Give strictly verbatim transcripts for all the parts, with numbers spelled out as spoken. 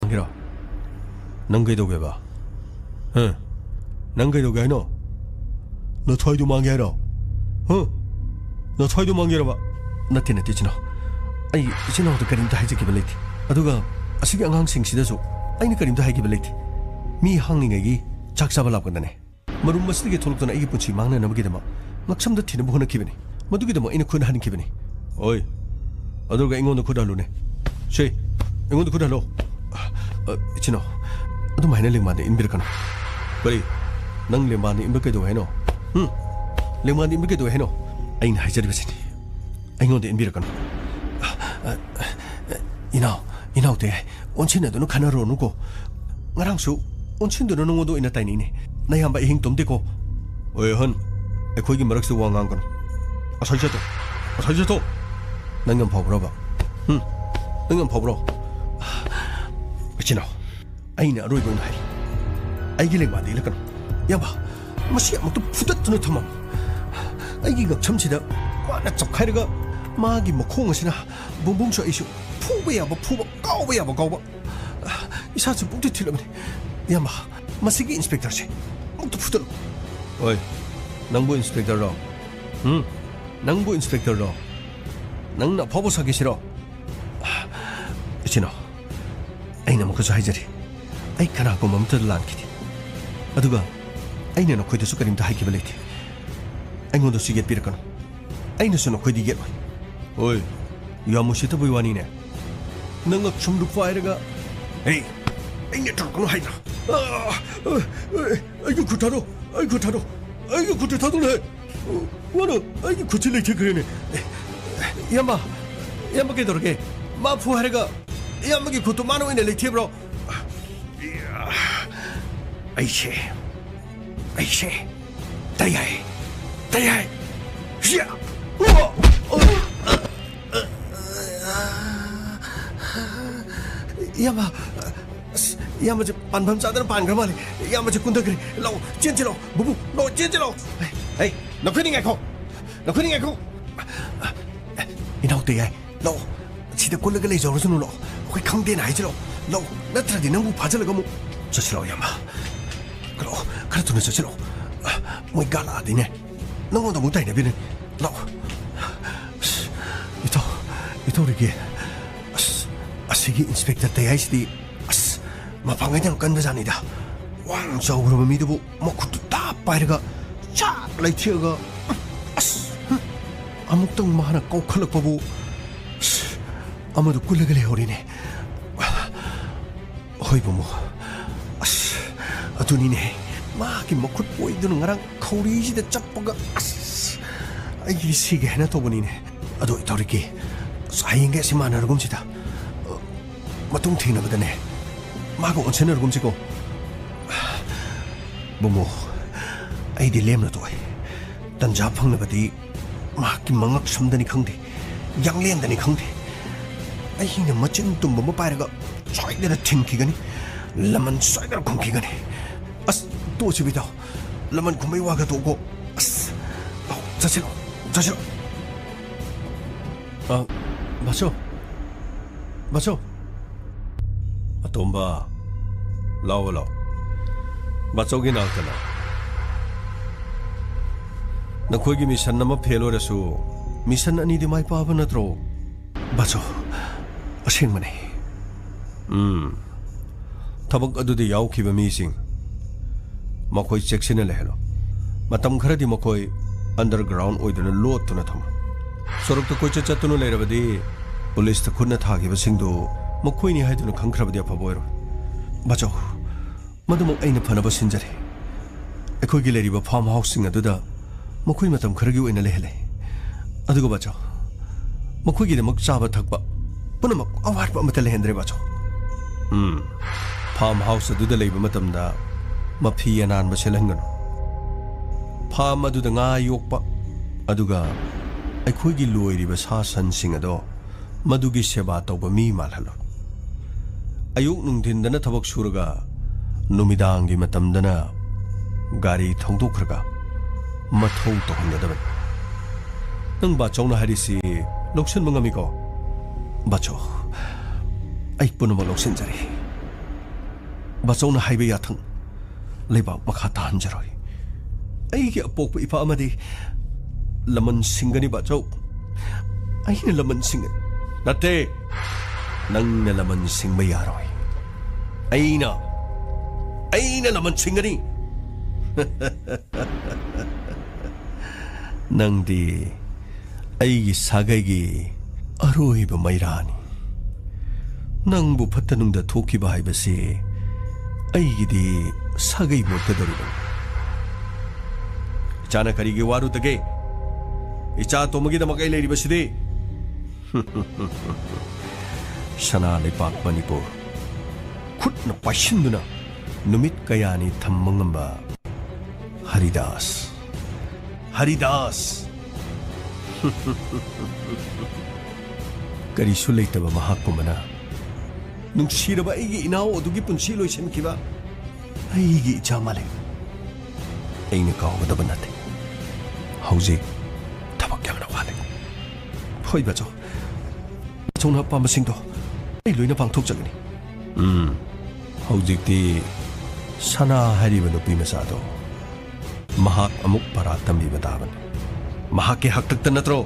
ꯀꯩꯔꯣ? ꯅꯪ ꯀꯩꯗꯧꯒꯦꯕ? ꯍꯥ? ꯅꯪ ꯀꯩꯗꯧꯒꯦ ꯍꯥꯏꯅꯣ? ꯅꯊ꯭ꯋꯥꯏꯗꯣ ꯃꯥꯡꯒꯦ ꯍꯥꯏꯔꯣ? ꯍꯥ? ꯅꯊ꯭ꯋꯥꯏꯗꯣ ꯃꯥꯡꯒꯦꯔꯕ? ꯅꯠꯇꯦ, ꯅꯠꯇꯦ, ꯏꯆꯤꯟ ꯏꯅꯥꯎ꯫ ꯑꯩ ꯏꯆꯤꯟ ꯏꯅꯥꯎꯗ ꯀꯔꯤꯝꯇ ꯍꯥꯏꯖꯈꯤꯕ ꯂꯩꯇꯦ꯫ ꯑꯗꯨꯒ ꯑꯁꯤꯒꯤ ꯑꯉꯥꯡꯁꯤꯡꯁꯤꯗꯁꯨ ꯑꯩꯅ ꯀꯔꯤꯝꯇ ꯍꯥꯏꯈꯤꯕ ꯂꯩꯇꯦ꯫ ꯃꯤ ꯍꯥꯡꯂꯤꯉꯩꯒꯤ ꯆꯥꯛ ꯆꯥꯕ ꯂꯥꯛꯄꯗꯅꯦ꯫ ꯃꯔꯨꯝ ꯑꯁꯤꯗꯒꯤ ꯊꯣꯛꯂꯛꯇꯨꯅ ꯑꯩꯒꯤ ꯄꯨꯟꯁꯤ ꯃꯥꯡꯅꯅꯕꯒꯤꯗꯃꯛ ꯉꯛꯁꯝꯗ ꯊꯤꯅꯕ ꯍꯣꯠꯅꯈꯤꯕꯅꯤ꯫ ꯃꯗꯨꯒꯤꯗꯃꯛ ꯑꯩꯅ ꯈꯨꯠ ꯍꯟꯈꯤꯕꯅꯤ꯫ ꯑꯣꯏ, ꯑꯗꯨꯒ ꯑꯩꯉꯣꯟꯗ ꯈꯨꯠ ꯍꯜꯂꯨꯅꯦ꯫ ꯁꯦ, ꯑꯩꯉꯣꯟꯗ ꯈꯨꯠ ꯍꯜꯂꯣ꯫ ꯑ, ꯏꯆꯤꯟ ꯏꯅꯥꯎ, ꯑꯗꯨꯃꯥꯏꯅ ꯂꯦꯡꯕꯥꯟꯗ ꯏꯟꯕꯤꯔꯛꯀꯅꯨ꯫ ꯀꯔꯤ? ꯅꯪ ꯂꯦꯡꯕꯥꯟꯗ ꯏꯟꯕ ꯀꯩꯗꯧꯋꯦ ꯍꯥꯏꯅꯣ? ꯍꯨꯝ? ꯂꯦꯡꯕꯥꯟꯗ ꯏꯟꯕ ꯀꯩꯗꯧꯋꯦ ꯍꯥꯏꯅꯣ? ꯑꯩꯅ ꯍꯥꯏꯖꯔꯤꯕꯁꯤꯅꯤ꯫ ꯑꯩꯉꯣꯟꯗ ꯏꯟꯕꯤꯔꯛꯀꯅꯨ꯫ ꯑ, ꯑ, ꯏꯅꯥꯎ, ꯏꯅꯥꯎ ꯇꯌꯥꯏ, ꯑꯣꯟꯁꯤꯟꯅꯗꯨꯅ ꯈꯟꯅꯔꯨꯔꯅꯨꯀꯣ꯫ ꯉꯔꯥꯡꯁꯨ ꯑꯣꯟꯁꯤꯟꯗꯨꯅ ꯅꯉꯣꯟꯗ ꯑꯣꯏꯅ ꯇꯥꯏꯅꯩꯅꯦ꯫ ꯅꯌꯥꯝꯕ ꯑꯍꯤꯡ ꯇꯨꯝꯗꯦꯀꯣ꯫ ꯑꯣꯏ ꯑꯍꯟ, ꯑꯩꯈꯣꯏꯒꯤ ꯃꯔꯛꯁꯤꯗ ꯋꯥ ꯉꯥꯡꯒꯅꯨ꯫ ꯑꯁꯥꯏ ꯆꯠꯇꯣ, ꯑꯁꯥꯏ ꯆꯠꯇꯣ꯫ ꯅꯪ ꯌꯥꯝ ꯐꯥꯎꯕ꯭ꯔꯕ? ꯍꯨꯝ? ꯅꯪ ꯌꯥꯝ ꯐꯥꯎꯕ꯭ꯔꯣ? ꯏꯆꯤꯟ ꯏꯅꯥꯎ, ꯑꯩꯅ ꯑꯔꯣꯏꯕ ꯑꯣꯏꯅ ꯍꯥꯏꯔꯤ꯫ ꯑꯩꯒꯤ ꯂꯦꯡꯕꯥꯟꯗ ꯏꯜꯂꯛꯀꯅꯨ꯫ ꯏꯌꯥꯝꯕ, ꯃꯁꯤ ꯑꯃꯨꯛꯇ ꯐꯨꯗꯠꯇꯨꯅ ꯊꯝꯃꯝꯃꯨ꯫ ꯑꯩꯒꯤ ꯉꯛꯁꯝꯁꯤꯗ ꯃꯥꯅ ꯆꯞꯈꯥꯏꯔꯒ ꯃꯥꯒꯤ ꯃꯈꯣꯡ ꯑꯁꯤꯅ ꯕꯨꯡꯕꯨꯡꯁꯨ ꯑꯩꯁꯨ ꯐꯨꯕ ꯌꯥꯕ ꯐꯨꯕ, ꯀꯥꯎꯕ ꯌꯥꯕ ꯀꯥꯎꯕ꯫ ꯏꯁꯥꯁꯨ ꯄꯨꯡꯊꯤꯠ ꯊꯤꯠꯂꯕꯅꯤ꯫ ꯏꯌꯥꯝꯕ, ꯃꯁꯤꯒꯤ ꯏꯟꯁꯄꯦꯛꯇꯔꯁꯦ ꯑꯃꯨꯛꯇ ꯐꯨꯗꯠꯂꯨ꯫ ꯑꯣꯏ, ꯅꯪꯕꯨ ꯏꯟꯁꯄꯦꯛꯇꯔꯔꯣ? ꯎꯝ? ꯅꯪꯕꯨ ꯏꯟꯁꯄꯦꯛꯇꯔꯔꯣ? ꯅꯪꯅ ꯑꯐꯥꯎꯕ ꯁꯥꯈꯤꯁꯤꯔꯣ? ꯏꯆꯤꯟ ꯏꯅꯥꯎ, ꯑꯩꯅ ꯑꯃꯨꯛꯀꯁꯨ ꯍꯥꯏꯖꯔꯤ, ꯑꯩ ꯀꯅꯥꯒꯨꯝꯕ ꯑꯃꯠꯇꯗ ꯂꯥꯟꯈꯤꯗꯦ꯫ ꯑꯗꯨꯒ ꯑꯩꯅ ꯅꯈꯣꯏꯗꯁꯨ ꯀꯔꯤꯝꯇ ꯍꯥꯏꯈꯤꯕ ꯂꯩꯇꯦ꯫ ꯑꯩꯉꯣꯟꯗꯁꯨ ꯌꯦꯠꯄꯤꯔꯛꯀꯅꯨ꯫ ꯑꯩꯅꯁꯨ ꯅꯈꯣꯏꯗ ꯌꯦꯠꯂꯣꯏ꯫ ꯍꯣꯏ, ꯌꯥꯝ ꯎꯁꯤꯠꯇꯕꯒꯤ ꯋꯥꯅꯤꯅꯦ꯫ ꯅꯪ ꯉꯛꯁꯝꯗꯨ ꯄꯥꯏꯔꯒ, "ꯍꯦ, ꯑꯩꯅ ꯇꯧꯔꯛꯀꯅꯨ ꯍꯥꯏꯗ꯭ꯔꯥ? ꯑꯥ, ꯑꯥ, ꯑꯥ, ꯑꯩꯒꯤ ꯈꯨꯠ ꯊꯥꯗꯣꯛ, ꯑꯩꯒꯤ ꯈꯨꯠ ꯊꯥꯗꯣꯛ, ꯑꯩꯒꯤ ꯈꯨꯠꯇꯨ ꯊꯥꯗꯣꯛꯂꯦ꯫ ꯃꯥꯅ ꯑꯩꯒꯤ ꯈꯨꯠꯁꯤ ꯂꯩꯊꯦꯛꯈ꯭ꯔꯦꯅꯦ꯫" ꯏꯌꯥꯝꯕ, ꯏꯌꯥꯝꯕ ꯀꯩꯗꯧꯔꯒꯦ? ꯃꯥ ꯐꯨ ꯍꯥꯏꯔꯒ ꯏꯌꯥꯝꯕꯒꯤ ꯈꯨꯠꯇꯨ ꯃꯥꯅ ꯑꯣꯏꯅ ꯂꯩꯊꯦꯛꯕ꯭ꯔꯣ? ꯑꯩꯁꯦ, ꯑꯩꯁꯦ ꯇꯌꯥꯏ, ꯇꯌꯥꯏ꯫ ꯁꯤꯌꯥ! ꯏꯌꯥꯝꯕ, ꯑꯁ, ꯏꯌꯥꯝꯕꯁꯦ ꯄꯥꯟꯐꯝ ꯆꯥꯗꯅ ꯄꯥꯟꯈ꯭ꯔ ꯃꯥꯜꯂꯦ꯫ ꯏꯌꯥꯝꯕꯁꯦ ꯀꯨꯟꯊꯈ꯭ꯔꯦ꯫ ꯂꯥꯛꯑꯣ, ꯆꯦꯟꯁꯤ ꯂꯥꯛꯑꯣ꯫ ꯕꯨꯕꯨ, ꯂꯥꯛꯑꯣ, ꯆꯦꯟꯁꯤ ꯂꯥꯛꯑꯣ꯫ ꯍꯩ, ꯅꯈꯣꯏꯅꯤ ꯉꯥꯏꯈꯣ꯫ ꯅꯈꯣꯏꯅꯤ ꯉꯥꯏꯈꯣ꯫ ꯏꯅꯥꯎ ꯇꯌꯥꯏ, ꯂꯥꯛꯑꯣ꯫ ꯁꯤꯗ ꯀꯨꯜꯂꯒ ꯂꯩꯖꯍꯧꯔꯁꯅꯨ, ꯂꯥꯛꯑꯣ꯫ ꯑꯩꯈꯣꯏ ꯈꯪꯗꯦꯅ ꯍꯥꯏꯁꯤ, ꯂꯥꯛꯑꯣ꯫ ꯂꯥꯛꯑꯣ, ꯅꯠꯇ꯭ꯔꯗꯤ ꯅꯪꯕꯨ ꯐꯥꯖꯤꯜꯂꯒ ꯑꯃꯨꯛ꯫ ꯆꯠꯁꯤꯜꯂꯛꯑꯣ, ꯏꯌꯥꯝꯕ꯫ ꯂꯥꯛꯑꯣ, ꯈꯔ ꯊꯨꯅ ꯆꯠꯁꯤꯜꯂꯛꯑꯣ꯫ ꯃꯣꯏ ꯒꯥꯔꯗ ꯂꯥꯛꯑꯗꯤꯅꯦ, ꯅꯪꯉꯣꯟꯗ ꯑꯃꯨꯛ ꯇꯥꯏꯅꯕꯤꯔꯅꯤ꯫ ꯂꯥꯛꯑꯣ꯫ ꯑꯁ, ꯏꯇꯥꯎ, ꯏꯇꯥꯎ ꯔꯤꯀꯤ꯫ ꯑꯁ, ꯑꯁꯤꯒꯤ ꯏꯟꯁꯄꯦꯛꯇꯔ ꯇꯌꯥꯏꯁꯤꯗꯤ, ꯑꯁ, ꯃꯄꯥꯡꯒꯜ ꯌꯥꯝ ꯀꯟꯕꯖꯥꯠꯅꯤꯗ꯫ ꯋꯥꯡ ꯆꯥꯎꯈ꯭ꯔꯕ ꯃꯤꯗꯨꯕꯨ ꯃꯈꯨꯠꯇꯨ ꯇꯥꯞ ꯄꯥꯏꯔꯒ ꯆꯥꯛ ꯂꯩꯊꯦꯛꯑꯒ, ꯑꯁ, ꯑꯃꯨꯛꯇꯪ ꯃꯥꯅ ꯀꯧꯈꯠꯂꯛꯄꯕꯨ, ꯑꯁ, ꯑꯃꯗꯨ ꯀꯨꯜꯂꯒ ꯂꯩꯍꯧꯔꯦꯅꯦ꯫ ꯍꯣꯏ ꯕꯨꯡꯉꯣ, ꯑꯁ, ꯑꯗꯨꯅꯤꯅꯦ, ꯃꯥꯒꯤ ꯃꯈꯨꯠ ꯑꯣꯏꯗꯨꯅ ꯉꯔꯥꯡ ꯈꯧꯔꯤꯁꯤꯗ ꯆꯞꯄꯒ, ꯑꯁ, ꯑꯩꯒꯤ ꯁꯤꯒꯦ ꯍꯥꯏꯅ ꯇꯧꯕꯅꯤꯅꯦ꯫ ꯑꯗꯣ ꯏꯇꯥꯎ ꯔꯤꯀꯤ, ꯑꯁ, ꯍꯌꯦꯡꯒꯩ ꯑꯁꯤ ꯃꯥꯟꯅꯔꯒꯨꯝꯁꯤꯗ, ꯃꯇꯨꯡ ꯊꯦꯡꯅꯕꯗꯅꯦ ꯃꯥꯒ ꯑꯣꯟꯁꯤꯟꯅꯔꯒꯨꯝꯁꯤꯀꯣ꯫ ꯕꯨꯡꯉꯣ, ꯑꯩꯗꯤ ꯂꯦꯝꯅ ꯇꯣꯛꯑꯦ꯫ ꯇꯟꯖꯥ ꯐꯪꯂꯕꯗꯤ ꯃꯍꯥꯛꯀꯤ ꯃꯉꯛ ꯁꯝꯗꯅꯤ ꯈꯪꯗꯦ, ꯌꯥꯡꯂꯦꯟꯗꯅꯤ ꯈꯪꯗꯦ, ꯑꯩꯅ ꯃꯆꯤꯟ ꯇꯨꯝꯕ ꯑꯃ ꯄꯥꯏꯔꯒ ꯁꯣꯏꯗꯅ ꯊꯤꯟꯈꯤꯒꯅꯤ꯫ ꯂꯃꯟ ꯁꯣꯏꯗꯅ ꯈꯨꯝꯈꯤꯒꯅꯤ꯫ ꯑꯁ, ꯇꯣꯛꯑꯁꯤ ꯕꯤꯇꯥꯎ, ꯂꯃꯟ ꯈꯨꯝꯕꯩ ꯋꯥꯒ ꯇꯣꯛꯑꯣ꯫ ꯑꯁ, ꯂꯥꯎ, ꯆꯠꯁꯤꯜꯂꯣ, ꯆꯠꯁꯤꯜꯂꯣ꯫ ꯑ, ꯕꯥꯆꯧ, ꯕꯥꯆꯧ꯫ ꯑꯇꯣꯝꯕ, ꯂꯥꯎ, ꯂꯥꯎ꯫ ꯕꯥꯆꯧꯒꯤ ꯅꯥꯛꯇ ꯂꯥꯎ꯫ ꯅꯈꯣꯏꯒꯤ ꯃꯤꯁꯟ ꯑꯃ ꯐꯦꯜ ꯑꯣꯏꯔꯁꯨ, ꯃꯤꯁꯟ ꯑꯅꯤꯗꯤ ꯃꯥꯏ ꯄꯥꯛꯄ ꯅꯠꯇ꯭ꯔꯣ? ꯕꯥꯆꯧ, ꯑꯁꯦꯡꯕꯅꯦ꯫ ꯎꯝ꯫ ꯊꯕꯛ ꯑꯗꯨꯗ ꯌꯥꯎꯈꯤꯕ ꯃꯤꯁꯤꯡ, ꯃꯈꯣꯏ ꯆꯦꯛꯁꯤꯟꯅ ꯂꯩꯍꯜꯂꯨ꯫ ꯃꯇꯝ ꯈꯔꯗꯤ ꯃꯈꯣꯏ ꯑꯟꯗꯔꯒ꯭ꯔꯥꯎꯟ ꯑꯣꯏꯗꯨꯅ ꯂꯣꯠꯇꯨꯅ ꯊꯝꯃꯨ꯫ ꯁꯣꯔꯣꯛꯇ ꯀꯣꯏꯆꯠ ꯆꯠꯇꯨꯅ ꯂꯩꯔꯕꯗꯤ ꯄꯨꯂꯤꯁꯇ ꯈꯨꯠꯅ ꯊꯥꯈꯤꯕꯁꯤꯡꯗꯨ ꯃꯈꯣꯏꯅꯤ ꯍꯥꯏꯗꯨꯅ ꯈꯪꯈ꯭ꯔꯕꯗꯤ ꯑꯐꯕ ꯑꯣꯏꯔꯣꯏ꯫ ꯕꯥꯆꯧ, ꯃꯗꯨꯃꯛ ꯑꯩꯅ ꯐꯅꯕ ꯁꯤꯟꯖꯔꯦ꯫ ꯑꯩꯈꯣꯏꯒꯤ ꯂꯩꯔꯤꯕ ꯐꯥꯔꯝ ꯍꯥꯎꯁꯁꯤꯡ ꯑꯗꯨꯗ ꯃꯈꯣꯏ ꯃꯇꯝ ꯈꯔꯒꯤ ꯑꯣꯏꯅ ꯂꯩꯍꯜꯂꯦ꯫ ꯑꯗꯨꯒ ꯕꯥꯆꯧ, ꯃꯈꯣꯏꯒꯤꯗꯃꯛ ꯆꯥꯕ ꯊꯛꯄ ꯄꯨꯝꯅꯃꯛ ꯑꯋꯥꯠꯄ ꯑꯃꯠꯇ ꯂꯩꯍꯟꯗ꯭ꯔꯦ ꯕꯥꯆꯧ꯫ ꯎꯝ, ꯐꯥꯔꯝ ꯍꯥꯎꯁ ꯑꯗꯨꯗ ꯂꯩꯕ ꯃꯇꯝꯗ ꯃꯐꯤ ꯑꯅꯥꯟꯕ ꯁꯦꯠꯍꯟꯒꯅꯨ꯫ ꯐꯥꯔꯝ ꯑꯗꯨꯗ ꯉꯥ ꯌꯣꯛꯄ, ꯑꯗꯨꯒ ꯑꯩꯈꯣꯏꯒꯤ ꯂꯣꯏꯔꯤꯕ ꯁꯥ ꯁꯟꯁꯤꯡ ꯑꯗꯣ ꯃꯗꯨꯒꯤ ꯁꯦꯕꯥ ꯇꯧꯕ ꯃꯤ ꯃꯥꯜꯍꯜꯂꯨ꯫ ꯑꯌꯨꯛ ꯅꯨꯡꯊꯤꯟꯗꯅ ꯊꯕꯛ ꯁꯨꯔꯒ ꯅꯨꯃꯤꯗꯥꯡꯒꯤ ꯃꯇꯝꯗꯅ ꯒꯥꯔꯤ ꯊꯧꯗꯣꯛꯈ꯭ꯔꯒ ꯃꯊꯧ ꯇꯧꯍꯟꯒꯗꯕꯅꯤ꯫ ꯅꯪ ꯕꯥꯆꯧꯅ ꯍꯥꯏꯔꯤꯁꯤ ꯂꯧꯁꯤꯟꯕ ꯉꯝꯃꯤꯀꯣ? ꯕꯥꯆꯧ, ꯑꯩ ꯄꯨꯝꯅꯃꯛ ꯂꯧꯁꯤꯟꯖꯔꯦ꯫ ꯕꯥꯆꯧꯅ ꯍꯥꯏꯕ ꯌꯥꯊꯪ ꯂꯩꯕꯥꯛ ꯃꯈꯥ ꯇꯥꯍꯟꯖꯔꯣꯏ꯫ ꯑꯩꯒꯤ ꯑꯄꯣꯛꯄ ꯏꯄꯥ ꯑꯃꯗꯤ ꯂꯃꯟ ꯁꯤꯡꯒꯅꯤ, ꯕꯥꯆꯧ꯫ ꯑꯩꯅ ꯂꯃꯟ ꯁꯤꯡꯒꯅꯤ꯫ ꯅꯠꯇꯦ, ꯅꯪꯅ ꯂꯃꯟ ꯁꯤꯡꯕ ꯌꯥꯔꯣꯏ꯫ ꯑꯩꯅ, ꯑꯩꯅ ꯂꯃꯟ ꯁꯤꯡꯒꯅꯤ꯫ ꯅꯪꯗꯤ ꯑꯩꯒꯤ ꯁꯥꯒꯩꯒꯤ ꯑꯔꯣꯏꯕ ꯃꯩꯔꯥꯅꯤ꯫ ꯅꯪꯕꯨ ꯐꯠꯇ ꯅꯨꯡꯗ ꯊꯣꯛꯈꯤꯕ ꯍꯥꯏꯕꯁꯤ ꯑꯩꯒꯤꯗꯤ ꯁꯥꯒꯩ ꯃꯣꯠꯀꯗꯧꯔꯤꯕꯅꯤ꯫ ꯏꯆꯥꯅ ꯀꯔꯤꯒꯤ ꯋꯥꯔꯨꯗꯒꯦ? ꯏꯆꯥ ꯑꯇꯣꯝꯕꯒꯤꯗꯃꯛ ꯑꯩ ꯂꯩꯔꯤꯕꯁꯤꯗꯤ꯫ ꯁꯅꯥ ꯂꯩꯄꯥꯛ ꯃꯅꯤꯄꯨꯔ ꯈꯨꯠꯅ ꯄꯥꯏꯁꯤꯟꯗꯨꯅ ꯅꯨꯃꯤꯠ ꯀꯌꯥꯅꯤ ꯊꯝꯕ ꯉꯝꯕ ꯍꯔꯤꯗꯥꯁ꯫ ꯍꯔꯤꯗꯥꯁ! ꯀꯔꯤꯁꯨ ꯂꯩꯇꯕ ꯃꯍꯥꯛ ꯄꯨꯝꯕꯅ ꯅꯨꯡꯁꯤꯔꯕ ꯑꯩꯒꯤ ꯏꯅꯥꯎ ꯑꯗꯨꯒꯤ ꯄꯨꯟꯁꯤ ꯂꯣꯏꯁꯤꯟꯈꯤꯕ ꯑꯩꯒꯤ ꯏꯆꯥ ꯃꯥꯂꯦꯝ ꯑꯩꯅ ꯀꯥꯎꯒꯗꯕ ꯅꯠꯇꯦ꯫ ꯍꯧꯖꯤꯛ ꯊꯕꯛ ꯌꯥꯝꯅ ꯋꯥꯠꯂꯤ꯫ ꯍꯣꯏ, ꯕꯥꯆꯧ꯫ ꯕꯥꯆꯧꯅ ꯑꯄꯥꯝꯕꯁꯤꯡꯗꯣ ꯑꯩ ꯂꯣꯏꯅ ꯄꯥꯡꯊꯣꯛꯆꯒꯅꯤ꯫ ꯎꯝ, ꯍꯧꯖꯤꯛꯇꯤ ꯁꯅꯥ ꯍꯥꯏꯔꯤꯕ ꯅꯨꯄꯤ ꯃꯆꯥꯗꯣ ꯃꯍꯥꯛ ꯑꯃꯨꯛ ꯄꯔꯥ ꯇꯝꯕꯤꯕ ꯇꯥꯕꯅꯤ꯫ ꯃꯍꯥꯛꯀꯤ ꯍꯥꯛꯇꯛꯇ ꯅꯠꯇ꯭ꯔꯣ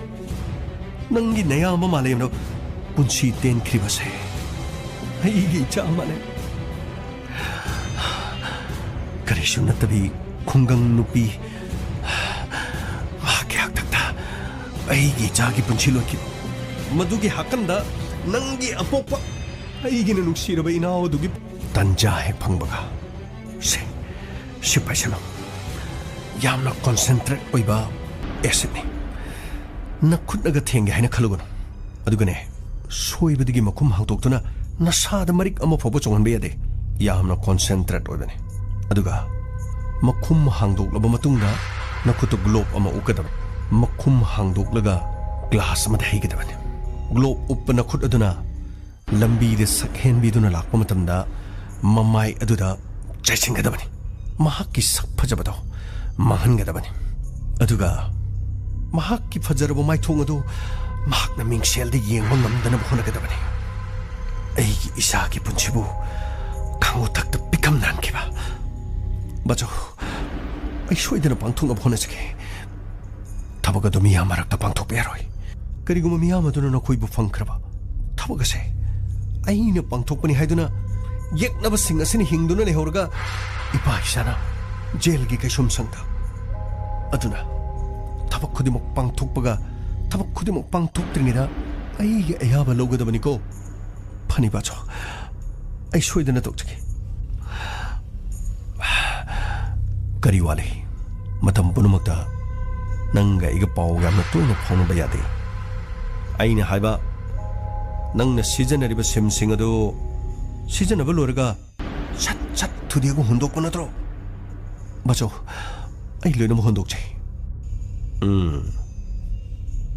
ꯅꯪꯒꯤ ꯅꯌꯥꯝꯕ ꯃꯥꯂꯦꯝꯅ ꯄꯨꯟꯁꯤ ꯇꯦꯟꯈ꯭ꯔꯤꯕꯁꯦ? ꯑꯩꯒꯤ ꯏꯆꯥ ꯃꯥꯂꯦꯝ꯫ ꯀꯔꯤꯁꯨ ꯅꯠꯇꯕꯤ ꯈꯨꯡꯒꯪ ꯅꯨꯄꯤ, ꯃꯍꯥꯛꯀꯤ ꯍꯥꯛꯇꯛꯇ ꯑꯩꯒꯤ ꯏꯆꯥꯒꯤ ꯄꯨꯟꯁꯤ ꯂꯣꯏꯈꯤꯕ꯫ ꯃꯗꯨꯒꯤ ꯍꯥꯀꯟꯗ ꯅꯪꯒꯤ ꯑꯄꯣꯛꯄ ꯑꯩꯒꯤꯅ ꯅꯨꯡꯁꯤꯔꯕ ꯏꯅꯥꯎ ꯑꯗꯨꯒꯤ ꯇꯟꯖꯥ ꯍꯦꯛ ꯐꯪꯕꯒ꯫ ꯁꯦ, ꯁꯤ ꯄꯥꯏꯁꯜꯂꯣ꯫ ꯌꯥꯝꯅ concentrate ꯑꯣꯏꯕ acidꯅꯤ꯫ ꯅꯈꯨꯠꯅꯒ ꯊꯦꯡꯒꯦ ꯍꯥꯏꯅ ꯈꯜꯂꯨꯒꯅꯨ꯫ ꯑꯗꯨꯒꯅꯦ, ꯁꯣꯏꯕꯗꯒꯤ ꯃꯈꯨꯝ ꯍꯥꯡꯗꯣꯛꯇꯨꯅ ꯅꯁꯥꯗ ꯃꯔꯤꯛ ꯑꯃ ꯐꯥꯎꯕ ꯆꯣꯡꯍꯟꯕ ꯌꯥꯗꯦ꯫ ꯌꯥꯝꯅ concentrate ꯑꯣꯏꯕꯅꯤ꯫ ꯑꯗꯨꯒ ꯃꯈꯨꯝ ꯍꯥꯡꯗꯣꯛꯂꯕ ꯃꯇꯨꯡꯗ ꯅꯈꯨꯠꯇ glove ꯑꯃ ꯎꯞꯀꯗꯕꯅꯤ꯫ ꯃꯈꯨꯝ ꯍꯥꯡꯗꯣꯛꯂꯒ glass ꯑꯃꯗ ꯍꯩꯒꯗꯕꯅꯤ꯫ Glove ꯎꯞꯄ ꯅꯈꯨꯠ ꯑꯗꯨꯅ ꯂꯝꯕꯤꯗ ꯁꯛꯍꯦꯟꯕꯤꯗꯨꯅ ꯂꯥꯛꯄ ꯃꯇꯝꯗ ꯃꯃꯥꯏ ꯑꯗꯨꯗ ꯆꯥꯏꯁꯤꯟꯒꯗꯕꯅꯤ꯫ ꯃꯍꯥꯛꯀꯤ ꯁꯛ ꯐꯖꯕꯗꯣ ꯃꯥꯡꯍꯟꯒꯗꯕꯅꯤ꯫ ꯑꯗꯨꯒ ꯃꯍꯥꯛꯀꯤ ꯐꯖꯔꯕ ꯃꯥꯏꯊꯣꯡ ꯑꯗꯨ ꯃꯍꯥꯛꯅ ꯃꯤꯡꯁꯦꯜꯗ ꯌꯦꯡꯕ ꯉꯝꯗꯅꯕ ꯍꯣꯠꯅꯒꯗꯕꯅꯤ꯫ ꯑꯩꯒꯤ ꯏꯁꯥꯒꯤ ꯄꯨꯟꯁꯤꯕꯨ ꯈꯥꯡꯕ ꯊꯛꯇ ꯄꯤꯛꯈꯝ ꯅꯥꯟꯈꯤꯕ꯫ ꯕꯥꯆꯧ, ꯑꯩ ꯁꯣꯏꯗꯅ ꯄꯥꯡꯊꯣꯛꯅꯕ ꯍꯣꯠꯅꯖꯒꯦ꯫ ꯊꯕꯛ ꯑꯗꯨ ꯃꯤꯌꯥꯝ ꯃꯔꯛꯇ ꯄꯥꯡꯊꯣꯛꯄ ꯌꯥꯔꯣꯏ꯫ ꯀꯔꯤꯒꯨꯝꯕ ꯃꯤꯌꯥꯝ ꯑꯗꯨꯅ ꯅꯈꯣꯏꯕꯨ ꯐꯪꯈ꯭ꯔꯕ ꯊꯕꯛ ꯑꯁꯦ ꯑꯩꯅ ꯄꯥꯡꯊꯣꯛꯄꯅꯤ ꯍꯥꯏꯗꯨꯅ ꯌꯦꯛꯅꯕꯁꯤꯡ ꯑꯁꯤꯅ ꯍꯤꯡꯗꯨꯅ ꯂꯩꯍꯧꯔꯒ ꯏꯄꯥ ꯏꯆꯥꯅ ꯖꯦꯜꯒꯤ ꯀꯩꯁꯨꯝꯁꯪꯗ꯫ ꯑꯗꯨꯅ ꯊꯕꯛ ꯈꯨꯗꯤꯡꯃꯛ ꯄꯥꯡꯊꯣꯛꯄꯒ ꯊꯕꯛ ꯈꯨꯗꯤꯡꯃꯛ ꯄꯥꯡꯊꯣꯛꯇ꯭ꯔꯤꯉꯩꯗ ꯑꯩꯒꯤ ꯑꯌꯥꯕ ꯂꯧꯒꯗꯕꯅꯤꯀꯣ꯫ ꯐꯅꯤ ꯕꯥꯆꯧ, ꯑꯩ ꯁꯣꯏꯗꯅ ꯇꯧꯖꯒꯦ꯫ ꯀꯔꯤ ꯋꯥꯠꯂꯤ? ꯃꯇꯝ ꯄꯨꯝꯅꯃꯛꯇ ꯅꯪꯒ ꯑꯩꯒ ꯄꯥꯎ ꯌꯥꯝꯅ ꯇꯣꯏꯅ ꯐꯥꯎꯅꯕ ꯌꯥꯗꯦ꯫ ꯑꯩꯅ ꯍꯥꯏꯕ, ꯅꯪꯅ ꯁꯤꯖꯤꯟꯅꯔꯤꯕ ꯁꯤꯝꯁꯤꯡ ꯑꯗꯨ ꯁꯤꯖꯤꯟꯅꯕ ꯂꯣꯏꯔꯒ ꯁꯠ ꯁꯠ ꯊꯨꯗꯦꯛꯑꯒ ꯍꯨꯟꯗꯣꯛꯄ ꯅꯠꯇ꯭ꯔꯣ? ꯕꯥꯆꯧ, ꯑꯩ ꯂꯣꯏꯅꯃꯛ ꯍꯨꯟꯗꯣꯛꯆꯩ꯫ ꯎꯝ,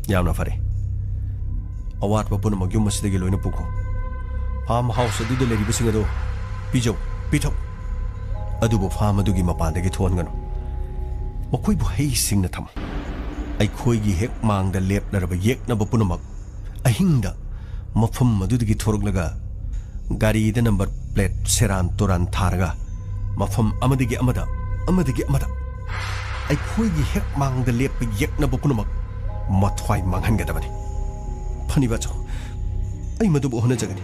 ꯌꯥꯝꯅ ꯐꯔꯦ꯫ ꯑꯋꯥꯠꯄ ꯄꯨꯝꯅꯃꯛ ꯌꯨꯝ ꯑꯁꯤꯗꯒꯤ ꯂꯣꯏꯅ ꯄꯨꯈꯣ꯫ ꯐꯥꯔꯝ ꯍꯥꯎꯁ ꯑꯗꯨꯗ ꯂꯩꯔꯤꯕꯁꯤꯡ ꯑꯗꯨ ꯄꯤꯖꯧ, ꯄꯤꯊꯛ꯫ ꯑꯗꯨꯕꯨ ꯐꯥꯔꯝ ꯑꯗꯨꯒꯤ ꯃꯄꯥꯟꯗꯒꯤ ꯊꯣꯛꯍꯟꯒꯅꯨ꯫ ꯃꯈꯣꯏꯕꯨ ꯍꯩꯁꯤꯡꯅ ꯊꯝꯃꯨ꯫ ꯑꯩꯈꯣꯏꯒꯤ ꯍꯦꯛ ꯃꯥꯡꯗ ꯂꯦꯞꯂꯔꯕ ꯌꯦꯛꯅꯕ ꯄꯨꯝꯅꯃꯛ ꯑꯍꯤꯡꯗ ꯃꯐꯝ ꯑꯗꯨꯗꯒꯤ ꯊꯣꯔꯛꯂꯒ ꯒꯥꯔꯤꯗ ꯅꯝꯕꯔ ꯄ꯭ꯂꯦꯠ ꯁꯦꯔꯥꯟ ꯇꯨꯔꯥꯟ ꯊꯥꯔꯒ ꯃꯐꯝ ꯑꯃꯗꯒꯤ ꯑꯃꯗ, ꯑꯃꯗꯒꯤ ꯑꯃꯗ ꯑꯩꯈꯣꯏꯒꯤ ꯍꯦꯛ ꯃꯥꯡꯗ ꯂꯦꯞꯄ ꯌꯦꯛꯅꯕ ꯄꯨꯝꯅꯃꯛ ꯃꯊ꯭ꯋꯥꯏ ꯃꯥꯡꯍꯟꯒꯗꯕꯅꯤ꯫ ꯐꯅꯤ ꯕꯥꯆꯧ, ꯑꯩ ꯃꯗꯨꯕꯨ ꯍꯣꯠꯅꯖꯒꯅꯤ꯫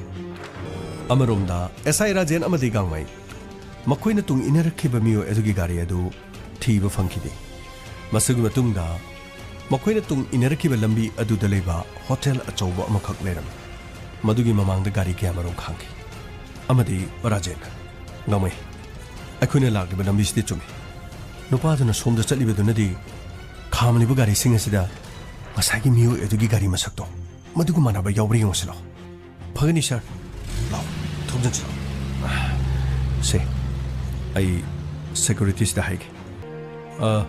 ꯑꯃꯔꯣꯝꯗ ꯑꯦꯁ ꯑꯥꯏ ꯔꯥꯖꯦꯟ ꯑꯃꯗꯤ ꯒꯥꯡꯃꯩ ꯃꯈꯣꯏꯅ ꯇꯨꯡ ꯏꯟꯅꯔꯛꯈꯤꯕ ꯃꯤꯑꯣꯏ ꯑꯗꯨꯒꯤ ꯒꯥꯔꯤ ꯑꯗꯨ ꯊꯤꯕ ꯐꯪꯈꯤꯗꯦ꯫ ꯃꯁꯤꯒꯤ ꯃꯇꯨꯡꯗ ꯃꯈꯣꯏꯅ ꯇꯨꯡ ꯏꯟꯅꯔꯛꯈꯤꯕ ꯂꯝꯕꯤ ꯑꯗꯨꯗ ꯂꯩꯕ ꯍꯣꯇꯦꯜ ꯑꯆꯧꯕ ꯑꯃꯈꯛ ꯂꯩꯔꯝꯃꯤ꯫ ꯃꯗꯨꯒꯤ ꯃꯃꯥꯡꯗ ꯒꯥꯔꯤ ꯀꯌꯥꯃꯔꯨꯝ ꯈꯥꯝꯈꯤ꯫ ꯑꯃꯗꯤ ꯔꯥꯖꯦꯟ, ꯒꯥꯡꯃꯩ, ꯑꯩꯈꯣꯏꯅ ꯂꯥꯛꯂꯤꯕ ꯂꯝꯕꯤꯁꯤꯗꯤ ꯆꯨꯝꯃꯤ꯫ ꯅꯨꯄꯥꯗꯨꯅ ꯁꯣꯝꯗ ꯆꯠꯂꯤꯕꯗꯨꯅꯗꯤ ꯈꯥꯝꯂꯤꯕ ꯒꯥꯔꯤꯁꯤꯡ ꯑꯁꯤꯗ ꯉꯁꯥꯏꯒꯤ ꯃꯤꯑꯣꯏ ꯑꯗꯨꯒꯤ ꯒꯥꯔꯤ ꯃꯁꯛꯇꯣ ꯃꯗꯨꯒ ꯃꯥꯟꯅꯕ ꯌꯥꯎꯕ꯭ꯔꯥ ꯌꯦꯡꯉꯨꯁꯤ ꯂꯥꯎ꯫ ꯐꯒꯅꯤ ꯁꯥꯔ꯫ ꯂꯥꯎ, ꯊꯧꯖꯤꯟꯁꯤ ꯂꯥꯎ꯫ ꯁꯦ, ꯑꯩ ꯁꯦꯀ꯭ꯌꯨꯔꯤꯇꯤꯁꯤꯗ ꯍꯥꯏꯒꯦ꯫ ꯑ,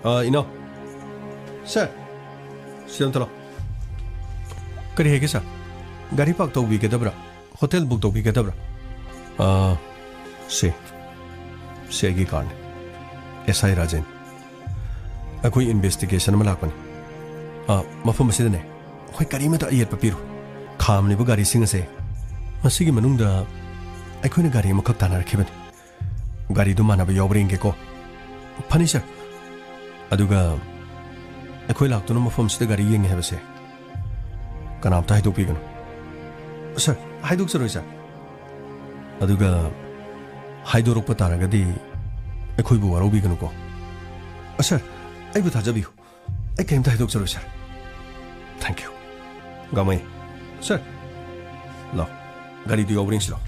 ꯑ, ꯏꯅꯥꯎ꯫ ꯁꯥꯔ, ꯁꯤꯗ ꯑꯝꯇ ꯂꯥꯎ꯫ ꯀꯔꯤ ꯍꯥꯏꯒꯦ ꯁꯥꯔ? ꯒꯥꯔꯤ ꯄꯥꯔꯛ ꯇꯧꯕꯤꯒꯗꯕ꯭ꯔꯥ? ꯍꯣꯇꯦꯜ ꯕꯨꯛ ꯇꯧꯕꯤꯒꯗꯕ꯭ꯔꯥ? ꯑ, ꯁꯦ, ꯁꯦ ꯑꯩꯒꯤ ꯀꯥꯔꯅꯤ꯫ ꯑꯦꯁ ꯑꯥꯏ ꯔꯥꯖꯦꯟ꯫ ꯑꯩꯈꯣꯏ ꯏꯟꯚꯦꯁꯇꯤꯒꯦꯁꯟ ꯑꯃ ꯂꯥꯛꯄꯅꯤ꯫ ꯑ, ꯃꯐꯝ ꯑꯁꯤꯗꯅꯦ, ꯑꯩꯈꯣꯏ ꯀꯔꯤꯃꯠꯇ ꯑꯌꯦꯠꯄ ꯄꯤꯔꯣꯏ꯫ ꯈꯥꯝꯂꯤꯕ ꯒꯥꯔꯤꯁꯤꯡ ꯑꯁꯦ ꯃꯁꯤꯒꯤ ꯃꯅꯨꯡꯗ ꯑꯩꯈꯣꯏꯅ ꯒꯥꯔꯤ ꯑꯃꯈꯛ ꯇꯥꯟꯅꯔꯛꯈꯤꯕꯅꯤ꯫ ꯒꯥꯔꯤꯗꯨ ꯃꯥꯟꯅꯕ ꯌꯥꯎꯕ꯭ꯔꯥ ꯌꯦꯡꯒꯦꯀꯣ꯫ ꯐꯅꯤ, ꯁꯥꯔ꯫ ꯑꯗꯨꯒ ꯑꯩꯈꯣꯏ ꯂꯥꯛꯇꯨꯅ ꯃꯐꯝꯁꯤꯗ ꯒꯥꯔꯤ ꯌꯦꯡꯉꯦ ꯍꯥꯏꯕꯁꯦ ꯀꯅꯥꯝꯇ ꯍꯥꯏꯗꯣꯛꯄꯤꯒꯅꯨ꯫ ꯁꯥꯔ, ꯍꯥꯏꯗꯣꯛꯆꯔꯣꯏ, ꯁꯥꯔ꯫ ꯑꯗꯨꯒ ꯍꯥꯏꯗꯣꯔꯛꯄ ꯇꯥꯔꯒꯗꯤ ꯑꯩꯈꯣꯏꯕꯨ ꯋꯥꯔꯧꯕꯤꯒꯅꯨꯀꯣ꯫ ꯁꯥꯔ, ꯑꯩꯕꯨ ꯊꯥꯖꯕꯤꯌꯨ꯫ ꯑꯩ ꯀꯔꯤꯝꯇ ꯍꯥꯏꯗꯣꯛꯆꯔꯣꯏ, ꯁꯥꯔ꯫ Thank you꯫ ꯒꯥꯡꯃꯩ꯫ ꯁꯥꯔ꯫ ꯂꯥꯎ꯫ ꯒꯥꯔꯤꯗꯨ ꯌꯥꯎꯕ꯭ꯔꯥ ꯌꯦꯡꯁꯤ ꯂꯥꯎ꯫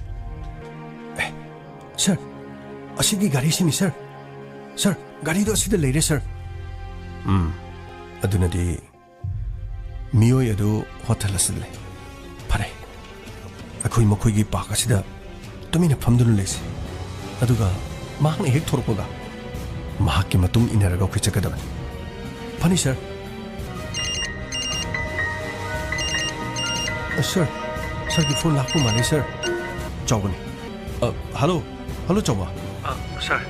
ꯑꯦ, ꯁꯥꯔ꯫ ꯑꯁꯤꯒꯤ ꯒꯥꯔꯤꯁꯤꯅꯤ, ꯁꯥꯔ꯫ ꯁꯥꯔ, ꯒꯥꯔꯤꯗꯣ ꯑꯁꯤꯗ ꯂꯩꯔꯦ, ꯁꯥꯔ꯫ ꯎꯝ꯫ ꯑꯗꯨꯅꯗꯤ ꯃꯤꯑꯣꯏ ꯑꯗꯨ ꯍꯣꯇꯦꯜ ꯑꯁꯤꯗ ꯂꯩ꯫ ꯐꯔꯦ꯫ ꯑꯩꯈꯣꯏ ꯃꯈꯣꯏꯒꯤ ꯄꯥꯔꯛ ꯑꯁꯤꯗ ꯇꯨꯃꯤꯟꯅ ꯐꯝꯗꯨꯅ ꯂꯩꯁꯤ꯫ ꯑꯗꯨꯒ ꯃꯍꯥꯛꯅ ꯍꯦꯛ ꯊꯣꯔꯛꯄꯒ ꯃꯍꯥꯛꯀꯤ ꯃꯇꯨꯡ ꯏꯟꯅꯔꯒ ꯑꯩꯈꯣꯏ ꯆꯠꯀꯗꯕꯅꯤ꯫ ꯐꯅꯤ, ꯁꯥꯔ꯫ ꯑ, ꯁꯥꯔ, ꯁꯥꯔꯒꯤ ꯐꯣꯟ ꯂꯥꯛꯄ ꯃꯥꯜꯂꯦ, ꯁꯥꯔ꯫ ꯆꯥꯎꯕꯅꯤ꯫ ꯑ, ꯍꯜꯂꯣ꯫ ꯍꯜꯂꯣ, ꯆꯥꯎꯕ꯫ ꯑ, ꯁꯥꯔ,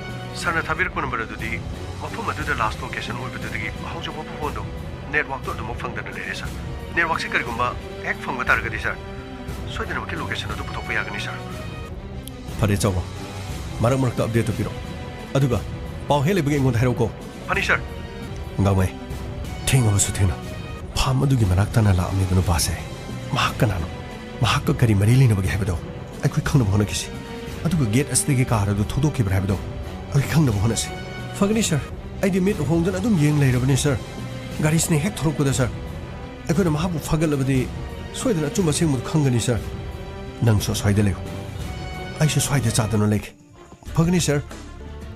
ꯁꯥꯔꯅ ꯊꯥꯕꯤꯔꯛꯄ ꯅꯝꯕꯔ ꯑꯗꯨꯗꯤ ꯃꯐꯝ ꯑꯗꯨꯗ ꯂꯥꯁ ꯂꯣꯀꯦꯁꯟ ꯑꯣꯏꯕꯗꯨꯗꯒꯤ ꯍꯧꯖꯤꯛ ꯐꯥꯎꯕ ꯐꯣꯟꯗꯣ ꯅꯦꯠꯋꯥꯛꯇꯣ ꯑꯗꯨꯃꯛ ꯐꯪꯗꯅ ꯂꯩꯔꯦ, ꯁꯥꯔ꯫ ꯅꯦꯠꯋꯥꯛꯁꯤ ꯀꯔꯤꯒꯨꯝꯕ ꯍꯦꯛ ꯐꯪꯕ ꯇꯥꯔꯒꯗꯤ, ꯁꯥꯔ, ꯁꯣꯏꯗꯅꯃꯛꯀꯤ ꯂꯣꯀꯦꯁꯟ ꯑꯗꯨ ꯄꯨꯊꯣꯛꯄ ꯌꯥꯒꯅꯤ, ꯁꯥꯔ꯫ ꯐꯔꯦ, ꯆꯥꯎꯕ꯫ ꯃꯔꯛ ꯃꯔꯛꯇ ꯑꯞꯗꯦꯠꯇꯨ ꯄꯤꯔꯛꯑꯣ꯫ ꯑꯗꯨꯒ ꯄꯥꯎ ꯍꯦꯛ ꯂꯩꯕꯒ ꯑꯩꯉꯣꯟꯗ ꯍꯥꯏꯔꯛꯎꯀꯣ꯫ ꯐꯅꯤ, ꯁꯥꯔ꯫ ꯒꯥꯡꯃꯩ, ꯊꯦꯡꯉꯕꯁꯨ ꯊꯦꯡꯅ ꯐꯥꯝ ꯑꯗꯨꯒꯤ ꯃꯅꯥꯛ ꯇꯥꯅ ꯂꯥꯛꯑꯝꯃꯤꯕ ꯅꯨꯄꯥꯁꯦ ꯃꯍꯥꯛ ꯀꯅꯥꯅꯣ? ꯃꯍꯥꯛꯀ ꯀꯔꯤ ꯃꯔꯤ ꯂꯩꯅꯕꯒꯦ ꯍꯥꯏꯕꯗꯣ ꯑꯩꯈꯣꯏ ꯈꯪꯅꯕ ꯍꯣꯠꯅꯈꯤꯁꯤ꯫ ꯑꯗꯨꯒ ꯒꯦꯠ ꯑꯁꯤꯗꯒꯤ ꯀꯥꯔ ꯑꯗꯨ ꯊꯧꯗꯣꯛꯈꯤꯕ꯭ꯔꯥ ꯍꯥꯏꯕꯗꯣ ꯑꯩꯈꯣꯏ ꯈꯪꯅꯕ ꯍꯣꯠꯅꯁꯤ꯫ ꯐꯒꯅꯤ, ꯁꯥꯔ꯫ ꯑꯩꯗꯤ ꯃꯤꯠ ꯍꯣꯡꯗꯅ ꯑꯗꯨꯝ ꯌꯦꯡ ꯂꯩꯔꯕꯅꯤ, ꯁꯥꯔ꯫ ꯒꯥꯔꯤꯁꯤꯅ ꯍꯦꯛ ꯊꯧꯔꯛꯄꯗ, ꯁꯥꯔ, ꯑꯩꯈꯣꯏꯅ ꯃꯍꯥꯛꯄꯨ ꯐꯥꯒꯠꯂꯕꯗꯤ ꯁꯣꯏꯗꯅ ꯑꯆꯨꯝꯕ ꯑꯁꯦꯡꯕꯗꯨ ꯈꯪꯒꯅꯤ, ꯁꯥꯔ꯫ ꯅꯪꯁꯨ ꯑꯁ꯭ꯋꯥꯏꯗ ꯂꯩꯌꯨ꯫ ꯑꯩꯁꯨ ꯁ꯭ꯋꯥꯏꯗ ꯆꯥꯗꯨꯅ ꯂꯩꯒꯦ꯫ ꯐꯒꯅꯤ, ꯁꯥꯔ꯫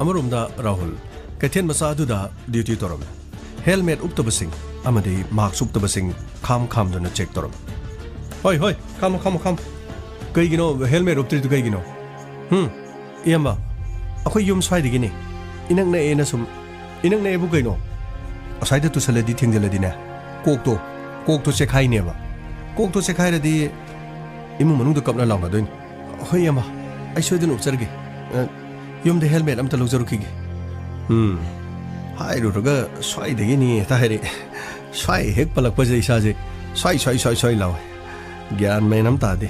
ꯑꯃꯔꯣꯝꯗ ꯔꯥꯍꯨꯜ ꯀꯩꯊꯦꯜ ꯃꯆꯥ ꯑꯗꯨꯗ ꯗ꯭ꯌꯨꯇꯤ ꯇꯧꯔꯝꯃꯤ꯫ ꯍꯦꯜꯃꯦꯠ ꯎꯞꯇꯕꯁꯤꯡ ꯑꯃꯗꯤ ꯃꯥꯛꯁ ꯎꯞꯇꯕꯁꯤꯡ ꯈꯥꯝ ꯈꯥꯝꯗꯨꯅ ꯆꯦꯛ ꯇꯧꯔꯝꯃꯤ꯫ ꯍꯣꯏ, ꯍꯣꯏ, ꯈꯥꯝꯃꯣ, ꯈꯥꯝꯃꯣ, ꯈꯥꯝꯃꯣ꯫ ꯀꯩꯒꯤꯅꯣ ꯍꯦꯜꯃꯦꯠ ꯎꯞꯇ꯭ꯔꯤꯗꯨ ꯀꯩꯒꯤꯅꯣ? ꯍꯨꯝ? ꯏꯌꯥꯝꯕ, ꯑꯩꯈꯣꯏ ꯌꯨꯝ ꯁ꯭ꯋꯥꯏꯗꯒꯤꯅꯤ꯫ ꯏꯅꯛ ꯅꯛꯑꯦꯅ ꯁꯨꯝ꯫ ꯏꯅꯛ ꯅꯛꯑꯦꯕꯨ ꯀꯩꯅꯣ? ꯑꯁ꯭ꯋꯥꯏꯗ ꯇꯨꯁꯜꯂꯗꯤ ꯊꯦꯡꯖꯤꯜꯂꯗꯤꯅꯦ, ꯀꯣꯛꯇꯣ, ꯀꯣꯛꯇꯣ ꯆꯦꯛꯈꯥꯏꯅꯦꯕ꯫ ꯀꯣꯛꯇꯣ ꯆꯦꯛꯈꯥꯏꯔꯗꯤ ꯏꯃꯨꯡ ꯃꯅꯨꯡꯗ ꯀꯞꯅ ꯂꯥꯎꯅꯗꯣꯏꯅꯤ꯫ ꯍꯣꯏ, ꯏꯌꯥꯝꯕ, ꯑꯩ ꯁꯣꯏꯗꯅ ꯎꯞꯆꯔꯒꯦ꯫ ꯑ, ꯌꯨꯝꯗ ꯍꯦꯜꯃꯦꯠ ꯑꯝꯇ ꯂꯧꯖꯔꯨꯈꯤꯒꯦ꯫ ꯎꯝ, ꯍꯥꯏꯔꯨꯔꯒ ꯁ꯭ꯋꯥꯏꯗꯒꯤꯅꯤ ꯍꯦꯛꯇ ꯍꯥꯏꯔꯛꯑꯦ꯫ ꯁ꯭ꯋꯥꯏ ꯍꯦꯛ ꯄꯜꯂꯛꯄꯁꯦ ꯏꯁꯥꯁꯦ ꯁ꯭ꯋꯥꯏ, ꯁ꯭ꯋꯥꯏ, ꯁ꯭ꯋꯥꯏ, ꯁ꯭ꯋꯥꯏ ꯂꯥꯎꯋꯦ꯫ ꯒ꯭ꯌꯥꯟ ꯃꯦꯟ ꯑꯃ ꯇꯥꯗꯦ꯫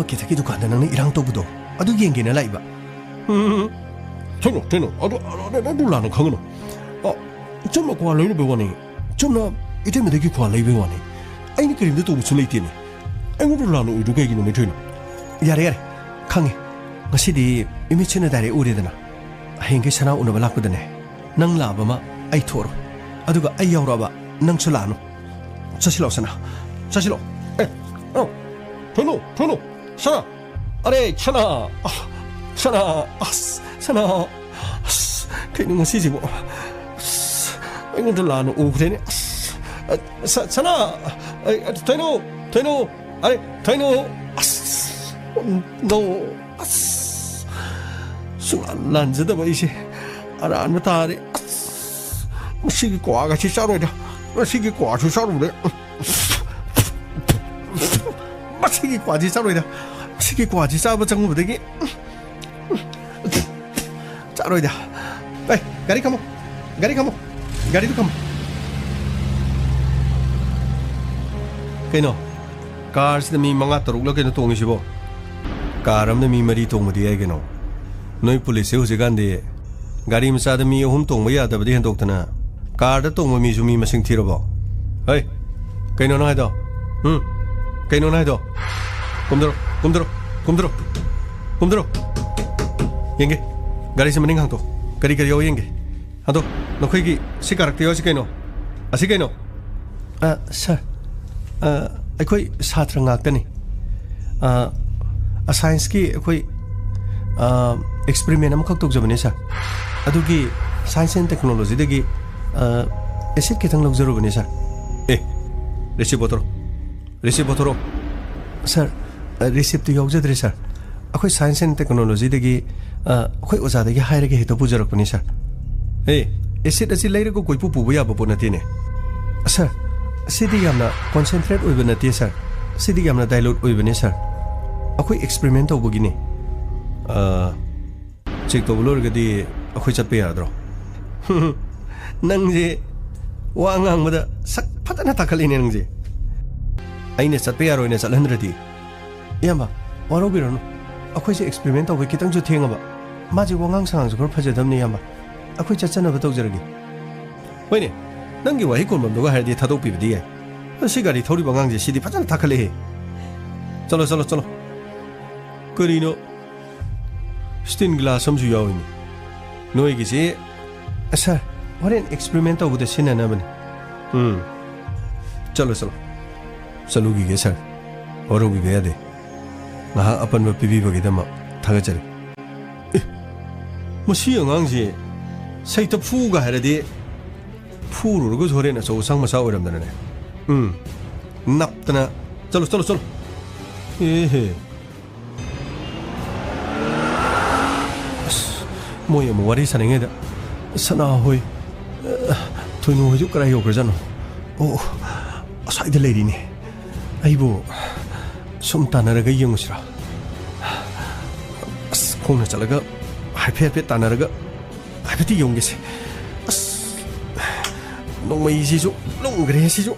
ꯅꯝꯃ ꯀꯦꯊꯛꯀꯤ ꯗꯨꯀꯥꯟꯗ ꯅꯪꯅ ꯏꯔꯥꯡ ꯇꯧꯕꯗꯣ, ꯑꯗꯨ ꯌꯦꯡꯒꯦꯅ ꯂꯥꯛꯏꯕ꯫ ꯎꯝ, ꯊꯩꯅꯣ, ꯊꯩꯅꯣ, ꯑꯗꯨ, ꯑꯗꯨ, ꯑꯗꯨ, ꯑꯗꯨ ꯂꯥꯟꯅ ꯈꯪꯒꯅꯨ꯫ ꯑ, ꯏꯆꯝꯅ ꯀ꯭ꯋꯥ ꯂꯩꯔꯨꯕꯩ ꯋꯥꯅꯤ꯫ ꯏꯆꯝꯅ ꯏꯇꯩꯃꯗꯒꯤ ꯀ꯭ꯋꯥ ꯂꯩꯕꯩ ꯋꯥꯅꯤ꯫ ꯑꯩꯅ ꯀꯔꯤꯝꯇ ꯇꯧꯕꯁꯨ ꯂꯩꯇꯦꯅꯦ꯫ ꯑꯩꯉꯣꯟꯗ ꯂꯥꯟꯅ ꯎꯏꯗꯨ ꯀꯩꯒꯤꯅꯣꯅꯦ, ꯊꯣꯏꯅ? ꯌꯥꯔꯦ, ꯌꯥꯔꯦ, ꯈꯪꯉꯦ꯫ ꯉꯁꯤꯗꯤ ꯏꯃꯤꯠꯁꯤꯅ direct ꯎꯔꯦꯗꯅ꯫ ꯍꯌꯦꯡꯈꯩ ꯁꯅꯥ ꯎꯅꯕ ꯂꯥꯛꯄꯗꯅꯦ, ꯅꯪ ꯂꯥꯛꯑꯕ ꯑꯃ ꯑꯩ ꯊꯣꯛꯑꯔꯣꯏ꯫ ꯑꯗꯨꯒ ꯑꯩ ꯌꯥꯎꯔꯛꯑꯕ ꯅꯪꯁꯨ ꯂꯥꯛꯑꯅꯨ꯫ ꯆꯠꯁꯤꯜꯂꯛꯑꯣ ꯁꯅꯥ, ꯆꯠꯁꯤꯜꯂꯛꯑꯣ꯫ ꯑꯦ, ꯑ, ꯊꯣꯏꯅꯨ, ꯊꯣꯏꯅꯨ, ꯁꯅꯥ꯫ ꯑꯔꯦ ꯁꯅꯥ, ꯑ, ꯁꯅꯥ, ꯑꯁ, ꯁꯅꯥ꯫ ꯑꯁ, ꯀꯩꯅꯣ ꯉꯁꯤꯁꯤꯕꯣ? ꯑꯁ, ꯑꯩꯉꯣꯟꯗ ꯂꯥꯟꯅ ꯎꯈ꯭ꯔꯦꯅꯦ꯫ ꯑꯁ, ꯑ, ꯁ-, ꯁꯅꯥ, ꯑ, ꯑ, ꯊꯣꯏꯅꯨ, ꯊꯣꯏꯅꯨ, ꯑꯔꯦ ꯊꯣꯏꯅꯨ꯫ ꯑꯁ, ꯅꯣ꯫ ꯑꯁ, ꯁꯨꯡꯂꯥꯟ ꯂꯥꯟꯖꯗꯕ ꯑꯩꯁꯦ ꯑꯔꯥꯟꯕ ꯇꯥꯔꯦ꯫ ꯑꯁ, ꯃꯁꯤꯒꯤ ꯀ꯭ꯋꯥꯒꯁꯤ ꯆꯥꯔꯣꯏꯗ꯫ ꯃꯁꯤꯒꯤ ꯀ꯭ꯋꯥꯁꯨ ꯆꯥꯔꯨꯔꯦ꯫ ꯃꯁꯤꯒꯤ ꯀ꯭ꯋꯥꯁꯤ ꯆꯥꯔꯣꯏꯗ꯫ ꯃꯁꯤꯒꯤ ꯀ꯭ꯋꯥꯁꯤ ꯆꯥꯕ ꯆꯪꯉꯨꯕꯗꯒꯤ ꯆꯥꯔꯣꯏꯗ꯫ ꯑꯦ, ꯒꯥꯔꯤ ꯈꯥꯝꯃꯣ꯫ ꯒꯥꯔꯤ ꯈꯥꯝꯃꯣ꯫ ꯒꯥꯔꯤꯗꯨ ꯈꯥꯝꯃꯣ꯫ ꯀꯩꯅꯣ? ꯀꯥꯔꯁꯤꯗ ꯃꯤ ꯃꯉꯥ ꯇꯔꯨꯛꯂ ꯀꯩꯅꯣ ꯇꯣꯡꯉꯤꯁꯤꯕꯣ? ꯀꯥꯔ ꯑꯃꯗ ꯃꯤ ꯃꯔꯤ ꯇꯣꯡꯕꯗꯤ ꯌꯥꯏ ꯀꯩꯅꯣ꯫ ꯅꯣꯏ ꯄꯨꯂꯤꯁꯁꯦ ꯍꯧꯖꯤꯛꯀꯥꯟꯗꯤ ꯒꯥꯔꯤ ꯃꯆꯥꯗ ꯃꯤ ꯑꯍꯨꯝ ꯇꯣꯡꯕ ꯌꯥꯗꯕꯗꯤ ꯍꯦꯟꯗꯣꯛꯇꯅ, ꯀꯥꯔꯗ ꯇꯣꯡꯕ ꯃꯤꯁꯨ ꯃꯤ ꯃꯁꯤꯡ ꯊꯤꯔꯕꯣ? ꯍꯩ, ꯀꯩꯅꯣ ꯅꯪ ꯍꯥꯏꯗꯣ? ꯎꯝ? ꯀꯩꯅꯣ ꯅꯪ ꯍꯥꯏꯗꯣ? ꯀꯨꯝꯗꯔꯣ, ꯀꯨꯝꯗꯔꯣ, ꯀꯨꯝꯗꯔꯣ, ꯀꯨꯝꯗꯔꯣ꯫ ꯌꯦꯡꯒꯦ, ꯒꯥꯔꯤꯁꯦ ꯃꯅꯤꯡ ꯍꯥꯡꯇꯣ꯫ ꯀꯔꯤ ꯀꯔꯤ ꯌꯥꯎ ꯌꯦꯡꯒꯦ꯫ ꯑꯗꯣ, ꯅꯈꯣꯏꯒꯤ ꯁꯤ ꯀꯥꯔꯛꯇ ꯌꯥꯎꯔꯤꯁꯤ ꯀꯩꯅꯣ? ꯑꯁꯤ ꯀꯩꯅꯣ? ꯑ, ꯁꯥꯔ, ꯑ, ꯑꯩꯈꯣꯏ ꯁꯥꯇ꯭ꯔ ꯉꯥꯛꯇꯅꯤ꯫ ꯑ, ꯑ, ꯁꯥꯏꯟꯁꯀꯤ ꯑꯩꯈꯣꯏ, ꯑ, ꯑꯦꯛꯁꯄꯦꯔꯤꯃꯦꯟ ꯑꯃꯈꯛ ꯇꯧꯖꯕꯅꯤ, ꯁꯥꯔ꯫ ꯑꯗꯨꯒꯤ ꯁꯥꯏꯟꯁ ꯑꯦꯟ ꯇꯦꯛꯅꯣꯂꯣꯖꯤꯗꯒꯤ, ꯑ, ꯑꯦꯁꯤꯠ ꯈꯤꯇꯪ ꯂꯧꯖꯔꯨꯕꯅꯤ, ꯁꯥꯔ꯫ ꯑꯦ, ꯔꯤꯁꯤꯞ ꯄꯨꯊꯣꯔꯛꯑꯣ꯫ ꯔꯤꯁꯤꯞ ꯄꯨꯊꯣꯔꯛꯑꯣ꯫ ꯁꯥꯔ, ꯑ, ꯔꯤꯁꯤꯞꯇꯨ ꯌꯥꯎꯖꯗ꯭ꯔꯦ, ꯁꯥꯔ꯫ ꯑꯩꯈꯣꯏ ꯁꯥꯏꯟꯁ ꯑꯦꯟ ꯇꯦꯛꯅꯣꯂꯣꯖꯤꯗꯒꯤ, ꯑ, ꯑꯩꯈꯣꯏ ꯑꯣꯖꯥꯗꯒꯤ ꯍꯥꯏꯔꯒ ꯍꯦꯛꯇ ꯄꯨꯖꯔꯛꯄꯅꯤ, ꯁꯥꯔ꯫ ꯑꯦ, ꯑꯦꯁꯤꯠ ꯑꯁꯤ ꯂꯩꯔꯒ ꯀꯣꯏꯄꯨ ꯄꯨꯕ ꯌꯥꯕ ꯄꯣꯠ ꯅꯠꯇꯦꯅꯦ꯫ ꯁꯥꯔ, ꯁꯤꯗꯤ ꯌꯥꯝꯅ ꯀꯣꯟꯁꯦꯟꯇ꯭ꯔꯦꯠ ꯑꯣꯏꯕ ꯅꯠꯇꯦ, ꯁꯥꯔ꯫ ꯁꯤꯗꯤ ꯌꯥꯝꯅ ꯗꯥꯏꯂ꯭ꯌꯨꯠ ꯑꯣꯏꯕꯅꯦ, ꯁꯥꯔ꯫ ꯑꯩꯈꯣꯏ ꯑꯦꯛꯁꯄꯦꯔꯤꯃꯦꯟ ꯇꯧꯕꯒꯤꯅꯦ꯫ ꯑ, ꯆꯦꯛ ꯇꯧꯕ ꯂꯣꯏꯔꯒꯗꯤ ꯑꯩꯈꯣꯏ ꯆꯠꯄ ꯌꯥꯔꯗ꯭ꯔꯣ? ꯅꯪꯁꯦ ꯋꯥ ꯉꯥꯡꯕꯗ ꯁꯛ ꯐꯖꯅ ꯇꯥꯈꯠꯂꯤꯅꯦ ꯅꯪꯁꯦ꯫ ꯑꯩꯅ ꯆꯠꯄ ꯌꯥꯔꯣꯏꯅ ꯆꯠꯍꯟꯗ꯭ꯔꯗꯤ? ꯏꯌꯥꯝꯕ, ꯋꯥꯔꯧꯕꯤꯔꯅꯨ꯫ ꯑꯩꯈꯣꯏꯁꯦ ꯑꯦꯛꯁꯄꯦꯔꯤꯃꯦꯟ ꯇꯧꯕꯩ ꯈꯤꯇꯪꯁꯨ ꯊꯦꯡꯉꯕ꯫ ꯃꯥꯁꯦ ꯋꯥꯉꯥꯡ ꯁꯉꯥꯡꯁꯨ ꯈꯔ ꯐꯖꯗꯕꯅꯦ, ꯏꯌꯥꯝꯕ꯫ ꯑꯩꯈꯣꯏ ꯆꯠꯆꯅꯕ ꯇꯧꯖꯔꯒꯦ꯫ ꯍꯣꯏꯅꯦ, ꯅꯪꯒꯤ ꯋꯥꯍꯩ ꯀꯣꯟꯕꯝꯗꯨꯒ ꯍꯥꯏꯔꯗꯤ ꯊꯥꯗꯣꯛꯄꯤꯕꯗꯤ ꯌꯥꯏ꯫ ꯑꯁꯤ ꯒꯥꯔꯤ ꯊꯧꯔꯤꯕ ꯑꯉꯥꯡꯁꯦ ꯁꯤꯗꯤ ꯐꯖꯅ ꯊꯥꯈꯠꯂꯛꯑꯦ꯫ ꯆꯠꯂꯣ, ꯆꯠꯂꯣ, ꯆꯠꯂꯣ꯫ ꯀꯔꯤꯅꯣ? ꯁ꯭ꯇꯤꯟ ꯒ꯭ꯂꯥꯁ ꯑꯃꯁꯨ ꯌꯥꯎꯏꯅꯦ꯫ ꯅꯣꯏꯒꯤꯁꯤ, ꯁꯥꯔ, ꯍꯣꯔꯦꯟ ꯑꯦꯛꯁꯄꯔꯤꯃꯦꯟ ꯇꯧꯕꯗ ꯁꯤꯖꯤꯟꯅꯅꯕꯅꯤ꯫ ꯎꯝ꯫ ꯆꯠꯂꯣ, ꯆꯠꯂꯣ꯫ ꯆꯠꯂꯨꯈꯤꯒꯦ, ꯁꯥꯔ꯫ ꯋꯥꯔꯧꯕꯤꯕ ꯌꯥꯗꯦ꯫ ꯉꯥꯏꯍꯥꯛ ꯑꯄꯟꯕ ꯄꯤꯕꯤꯕꯒꯤꯗꯃꯛ ꯊꯥꯒꯠꯆꯔꯤ꯫ ꯑꯦ, ꯃꯁꯤ ꯑꯉꯥꯡꯁꯤ ꯁꯩꯇ ꯐꯨꯒ ꯍꯥꯏꯔꯗꯤ ꯐꯨꯔꯨꯔꯒꯁꯨ ꯍꯣꯔꯦꯟ ꯑꯆꯧ ꯑꯁꯥꯡ ꯃꯆꯥ ꯑꯣꯏꯔꯝꯗꯅꯅꯦ꯫ ꯎꯝ꯫ ꯅꯞꯇꯅ꯫ ꯆꯠꯂꯣ, ꯆꯠꯂꯣ, ꯆꯠꯂꯣ꯫ ꯑꯦꯍꯦ꯫ ꯑꯁ, ꯃꯣꯏ ꯑꯃꯨꯛ ꯋꯥꯔꯤ ꯁꯥꯟꯅꯉꯩꯗ, "ꯁꯅꯥ ꯍꯣꯏ, ꯑ, ꯊꯣꯏꯅꯨ ꯍꯣꯏꯁꯨ ꯀꯗꯥꯏ ꯌꯧꯈ꯭ꯔꯖꯥꯠꯅꯣ? ꯑꯣ, ꯑꯣ, ꯑꯁ꯭ꯋꯥꯏꯗ ꯂꯩꯔꯤꯅꯦ꯫ ꯑꯩꯕꯨ ꯁꯨꯝ ꯇꯥꯟꯅꯔꯒ ꯌꯦꯡꯉꯨꯁꯤꯔꯥ? ꯑꯁ, ꯈꯣꯡꯅ ꯆꯠꯂꯒ ꯍꯥꯏꯐꯦꯠ ꯍꯥꯏꯐꯦꯠ ꯇꯥꯟꯅꯔꯒ ꯍꯥꯏꯐꯦꯠꯇꯤ ꯌꯦꯡꯒꯦꯁꯦ꯫ ꯑꯁ, ꯅꯣꯡꯃꯩꯁꯤꯁꯨ ꯂꯨꯝꯈ꯭ꯔꯦ ꯁꯤꯁꯨ꯫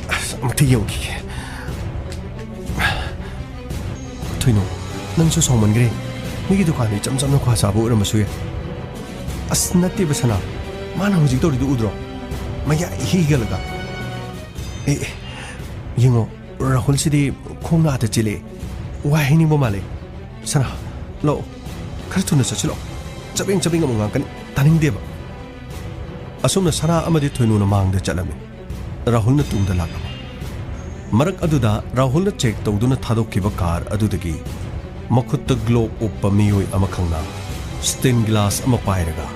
ꯑꯁ, ꯑꯃꯨꯛꯇ ꯌꯦꯡꯈꯤꯒꯦ꯫ ꯊꯣꯏꯅꯨ, ꯅꯪꯁꯨ ꯁꯥꯎꯃꯟꯈ꯭ꯔꯦ꯫ ꯃꯤꯒꯤ ꯗꯨꯀꯥꯟꯗ ꯏꯆꯝ ꯆꯝꯅ ꯈ꯭ꯋꯥ ꯆꯥꯕ ꯑꯣꯏꯔꯝꯕꯁꯨ ꯌꯥꯏ꯫ ꯑꯁ, ꯅꯠꯇꯦꯕ ꯁꯅꯥ, ꯃꯥꯅ ꯍꯧꯖꯤꯛ ꯇꯧꯔꯤꯗꯨ ꯎꯗ꯭ꯔꯣ? ꯃꯌꯥ ꯏꯍꯤ ꯍꯤꯒꯠꯂꯒ꯫ ꯑꯦ, ꯑꯦ, ꯌꯦꯡꯉꯣ, ꯔꯥꯍꯨꯜꯁꯤꯗꯤ ꯈꯣꯡꯅ ꯑꯥꯗ ꯆꯦꯜꯂꯛꯑꯦ꯫ ꯋꯥ ꯍꯥꯏꯅꯤꯡꯕ ꯃꯥꯜꯂꯦ꯫ ꯁꯅꯥ, ꯂꯥꯛꯑꯣ, ꯈꯔ ꯊꯨꯅ ꯆꯠꯁꯤꯜꯂꯛꯑꯣ꯫ ꯆꯕꯦꯡ ꯆꯕꯦꯡ ꯑꯃꯨꯛ ꯉꯥꯡꯀꯅꯤ, ꯇꯥꯅꯤꯡꯗꯦꯕ꯫ ꯑꯁꯨꯝꯅ ꯁꯅꯥ ꯑꯃꯗꯤ ꯊꯣꯏꯅꯨꯅ ꯃꯥꯡꯗ ꯆꯠꯂꯝꯃꯤ꯫ ꯔꯥꯍꯨꯜꯅ ꯇꯨꯡꯗ ꯂꯥꯛꯂꯝꯃꯤ꯫ ꯃꯔꯛ ꯑꯗꯨꯗ ꯔꯥꯍꯨꯜꯅ ꯆꯦꯛ ꯇꯧꯗꯨꯅ ꯊꯥꯗꯣꯛꯈꯤꯕ ꯀꯥꯔ ꯑꯗꯨꯗꯒꯤ ꯃꯈꯨꯠꯇ ꯒ꯭ꯂꯣꯚ ꯎꯞꯄ ꯃꯤꯑꯣꯏ ꯑꯃꯈꯛꯅ ꯁ꯭ꯇꯦꯟ ꯒ꯭ꯂꯥꯁ ꯑꯃ ꯄꯥꯏꯔꯒ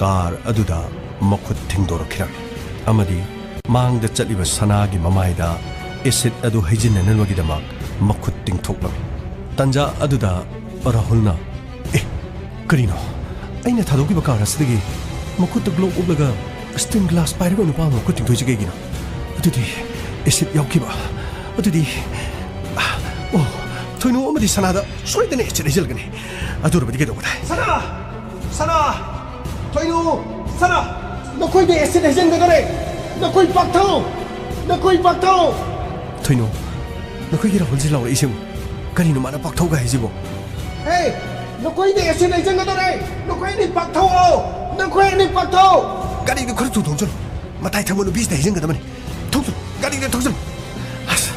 ꯀꯥꯔ ꯑꯗꯨꯗ ꯃꯈꯨꯠ ꯊꯤꯡꯗꯣꯔꯛꯈꯤꯔꯝꯃꯤ ꯑꯃꯗꯤ ꯃꯥꯡꯗ ꯆꯠꯂꯤꯕ ꯁꯅꯥꯒꯤ ꯃꯃꯥꯏꯗ ꯑꯦꯁꯤꯗ ꯑꯗꯨ ꯍꯩꯖꯤꯟꯅꯅꯕꯒꯤꯗꯃꯛ ꯃꯈꯨꯠ ꯇꯤꯡꯊꯣꯛꯂꯝꯃꯤ꯫ ꯇꯟꯖꯥ ꯑꯗꯨꯗ ꯔꯥꯍꯨꯜꯅ, "ꯑꯦ, ꯀꯔꯤꯅꯣ? ꯑꯩꯅ ꯊꯥꯗꯣꯛꯈꯤꯕ ꯀꯥꯔ ꯑꯁꯤꯗꯒꯤ ꯃꯈꯨꯠꯇ ꯒ꯭ꯂꯣꯚ ꯎꯞꯂꯒ ꯁ꯭ꯇꯦꯟ ꯒ꯭ꯂꯥꯁ ꯄꯥꯏꯔꯒ ꯅꯨꯄꯥ ꯑꯃ ꯃꯈꯨꯠ ꯇꯤꯡꯊꯣꯛꯏꯁꯤ ꯀꯩꯒꯤꯅꯣ? ꯑꯗꯨꯗꯤ ꯑꯦꯁꯤꯗ ꯌꯥꯎꯈꯤꯕ꯫ ꯑꯗꯨꯗꯤ, ꯑꯣ, ꯊꯣꯏꯅꯨ ꯑꯃꯗꯤ ꯁꯅꯥꯗ ꯁꯣꯏꯗꯅ ꯑꯦꯁꯤꯗ ꯍꯩꯖꯤꯜꯂꯛꯀꯅꯤ꯫ ꯑꯗꯨ ꯑꯣꯏꯔꯕꯗꯤ ꯀꯩꯗꯧꯕ ꯇꯥꯏ?" "ꯁꯅꯥ! ꯁꯅꯥ! ꯊꯣꯏꯅꯨ! ꯁꯅꯥ! ꯅꯈꯣꯏꯗ ꯑꯦꯁꯤꯗ ꯍꯩꯖꯤꯟꯒꯗꯧꯔꯦ! ꯅꯈꯣꯏ ꯄꯥꯛꯊꯧ! ꯅꯈꯣꯏ ꯄꯥꯛꯊꯧ!" ꯊꯣꯏꯅꯨ, ꯅꯈꯣꯏꯒꯤ ꯔꯥꯍꯨꯜꯁꯤ ꯂꯥꯎꯔꯛꯏꯁꯤꯕꯨ? ꯀꯔꯤꯅꯣ ꯃꯥꯅ ꯄꯥꯛꯊꯧꯒ ꯍꯥꯏꯁꯤꯕꯨ? "ꯍꯦ! ꯅꯈꯣꯏꯗ ꯑꯦꯁꯤꯗ ꯍꯩꯖꯤꯟꯒꯗꯧꯔꯦ! ꯅꯈꯣꯏ ꯑꯅꯤ ꯄꯥꯛꯊꯧꯑꯣ! ꯅꯈꯣꯏ ꯑꯅꯤ ꯄꯥꯛꯊꯧ!" ꯒꯥꯔꯤꯗꯨ ꯈꯔ ꯊꯨ ꯊꯧꯖꯤꯜꯂꯨ꯫ ꯃꯇꯥꯏ ꯊꯪꯕ ꯅꯨꯄꯤꯁꯤꯗ ꯍꯩꯖꯤꯟꯒꯗꯕꯅꯤ꯫ ꯊꯧꯖꯤꯜꯂꯨ, ꯒꯥꯔꯤꯗ ꯊꯧꯖꯤꯜꯂꯨ꯫ ꯑꯁ,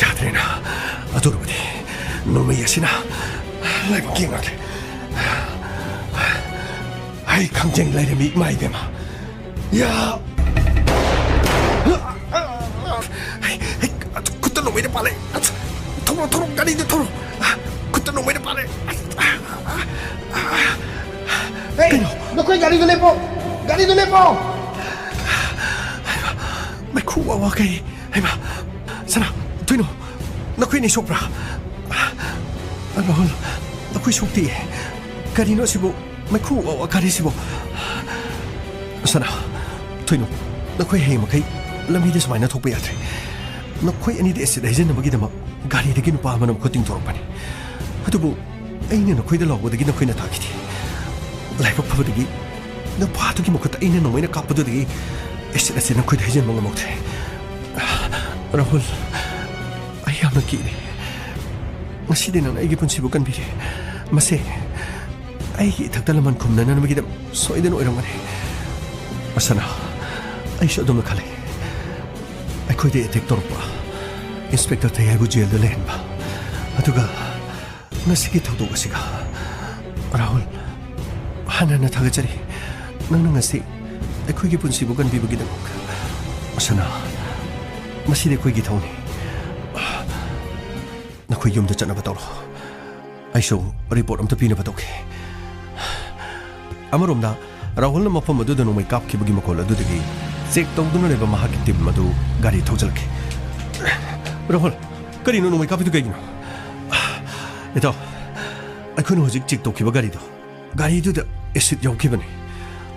ꯌꯥꯗ꯭ꯔꯦꯅ꯫ ꯑꯗꯨ ꯑꯣꯏꯔꯕꯗꯤ ꯅꯣꯡꯃꯩ ꯑꯁꯤꯅ ꯂꯥꯏꯕꯛ ꯌꯦꯡꯉꯒꯦ꯫ ꯑꯩ ꯈꯪꯖꯦꯡ ꯂꯩꯔꯝꯃꯤ, ꯏꯃꯥ ꯏꯕꯦꯝꯃ꯫ ꯌꯥ! ꯍꯩ, ꯍꯩ, ꯈꯨꯠꯇ ꯅꯣꯡꯃꯩꯅ ꯄꯥꯜꯂꯦ꯫ ꯊꯧꯔꯣ, ꯊꯧꯔꯣ, ꯒꯥꯔꯤꯗ ꯊꯧꯔꯣ꯫ ꯈꯨꯠꯇ ꯅꯣꯡꯃꯩꯅ ꯄꯥꯜꯂꯦ꯫ ꯍꯩ, ꯀꯩꯅꯣ? ꯅꯈꯣꯏ ꯒꯥꯔꯤꯗꯨ ꯂꯦꯞꯄꯣ! ꯒꯥꯔꯤꯗꯨ ꯂꯦꯞꯄꯣ! ꯃꯩꯈꯨ ꯋꯥ ꯋꯥ ꯀꯩ? ꯍꯩꯃꯥ! ꯁꯅꯥ, ꯊꯣꯏꯅꯨ, ꯅꯈꯣꯏ ꯑꯅꯤ ꯁꯣꯛꯄ꯭ꯔꯥ? ꯔꯥꯍꯨꯜ, ꯅꯈꯣꯏ ꯁꯣꯛꯇꯦ꯫ ꯀꯔꯤꯅꯣ ꯑꯁꯤꯕꯨ? ꯃꯩꯈꯨ ꯋꯥ ꯋꯥ ꯀꯥꯔꯤꯁꯤꯕꯨ? ꯁꯅꯥ, ꯊꯣꯏꯅꯨ, ꯅꯈꯣꯏ ꯍꯌꯦꯡ ꯃꯈꯩ ꯂꯝꯕꯤꯗ ꯁꯨꯃꯥꯏꯅ ꯊꯣꯛꯄ ꯌꯥꯗ꯭ꯔꯦ꯫ ꯅꯈꯣꯏ ꯑꯅꯤꯗ ꯑꯦꯁꯤꯗ ꯍꯩꯖꯤꯟꯅꯕꯒꯤꯗꯃꯛ ꯒꯥꯔꯤꯗꯒꯤ ꯅꯨꯄꯥ ꯑꯃꯅ ꯃꯈꯨꯠ ꯇꯤꯡꯊꯣꯔꯛꯄꯅꯤ꯫ ꯑꯗꯨꯕꯨ ꯑꯩꯅ ꯅꯈꯣꯏꯗ ꯂꯥꯎꯕꯗꯒꯤ ꯅꯈꯣꯏꯅ ꯇꯥꯈꯤꯗꯦ꯫ ꯂꯥꯏꯕꯛ ꯐꯕꯗꯒꯤ ꯅꯨꯄꯥꯗꯨꯒꯤ ꯃꯈꯨꯠꯇ ꯑꯩꯅ ꯅꯣꯡꯃꯩꯅ ꯀꯥꯞꯄꯗꯨꯗꯒꯤ ꯑꯦꯁꯤꯗ ꯑꯁꯤ ꯅꯈꯣꯏꯗ ꯍꯩꯖꯤꯟꯕ ꯉꯝꯍꯧꯗ꯭ꯔꯦ꯫ ꯔꯥꯍꯨꯜ, ꯑꯩ ꯌꯥꯝꯅ ꯀꯤꯔꯦ꯫ ꯉꯁꯤꯗꯤ ꯅꯪꯅ ꯑꯩꯒꯤ ꯄꯨꯟꯁꯤꯕꯨ ꯀꯟꯕꯤꯔꯦ꯫ ꯃꯁꯦ ꯑꯩꯒꯤ ꯏꯊꯛꯇ ꯂꯃꯟ ꯈꯨꯝꯅꯅꯕꯒꯤꯗꯃꯛ ꯁꯣꯏꯗꯅ ꯑꯣꯏꯔꯝꯒꯅꯤ꯫ ꯑꯁꯅꯥ, ꯑꯩꯁꯨ ꯑꯗꯨꯝꯅ ꯈꯜꯂꯤ꯫ ꯑꯩꯈꯣꯏꯗ ꯑꯦꯇꯦꯛ ꯇꯧꯔꯛꯄ ꯏꯟꯁꯄꯦꯛꯇꯔ ꯊꯩꯍꯥꯏꯕꯨ ꯖꯦꯜꯗ ꯂꯩꯍꯟꯕ, ꯑꯗꯨꯒ ꯉꯁꯤꯒꯤ ꯊꯧꯗꯣꯛ ꯑꯁꯤꯒ꯫ ꯔꯥꯍꯨꯜ, ꯍꯟꯅ ꯍꯟꯅ ꯊꯥꯒꯠꯆꯔꯤ꯫ ꯅꯪꯅ ꯉꯁꯤ ꯑꯩꯈꯣꯏꯒꯤ ꯄꯨꯟꯁꯤꯕꯨ ꯀꯟꯕꯤꯕꯒꯤꯗꯃꯛ꯫ ꯑꯁꯅꯥ, ꯃꯁꯤꯗꯤ ꯑꯩꯈꯣꯏꯒꯤ ꯊꯧꯅꯤ꯫ ꯅꯈꯣꯏ ꯌꯨꯝꯗ ꯆꯠꯅꯕ ꯇꯧꯔꯣ꯫ ꯑꯩꯁꯨ ꯔꯤꯄꯣꯔꯠ ꯑꯝꯇ ꯄꯤꯅꯕ ꯇꯧꯒꯦ꯫ ꯑꯃꯔꯣꯝꯗ, ꯔꯥꯍꯨꯜꯅ ꯃꯐꯝ ꯑꯗꯨꯗ ꯅꯣꯡꯃꯩ ꯀꯥꯞꯈꯤꯕꯒꯤ ꯃꯈꯣꯜ ꯑꯗꯨꯗꯒꯤ ꯆꯦꯛ ꯇꯧꯗꯨꯅ ꯂꯩꯕ ꯃꯍꯥꯛꯀꯤ ꯇꯤꯝ ꯑꯗꯨ ꯒꯥꯔꯤ ꯊꯧꯖꯤꯜꯂꯛꯈꯤ꯫ ꯔꯥꯍꯨꯜ, ꯀꯔꯤꯅꯣ ꯅꯣꯡꯃꯩ ꯀꯥꯞꯄꯤꯗꯨ ꯀꯩꯒꯤꯅꯣ? ꯏꯇꯥꯎ, ꯑꯩꯈꯣꯏꯅ ꯍꯧꯖꯤꯛ ꯆꯦꯛ ꯇꯧꯈꯤꯕ ꯒꯥꯔꯤꯗꯣ, ꯒꯥꯔꯤꯗꯨꯗ ꯑꯦꯁꯤꯗ ꯌꯥꯎꯈꯤꯕꯅꯤ꯫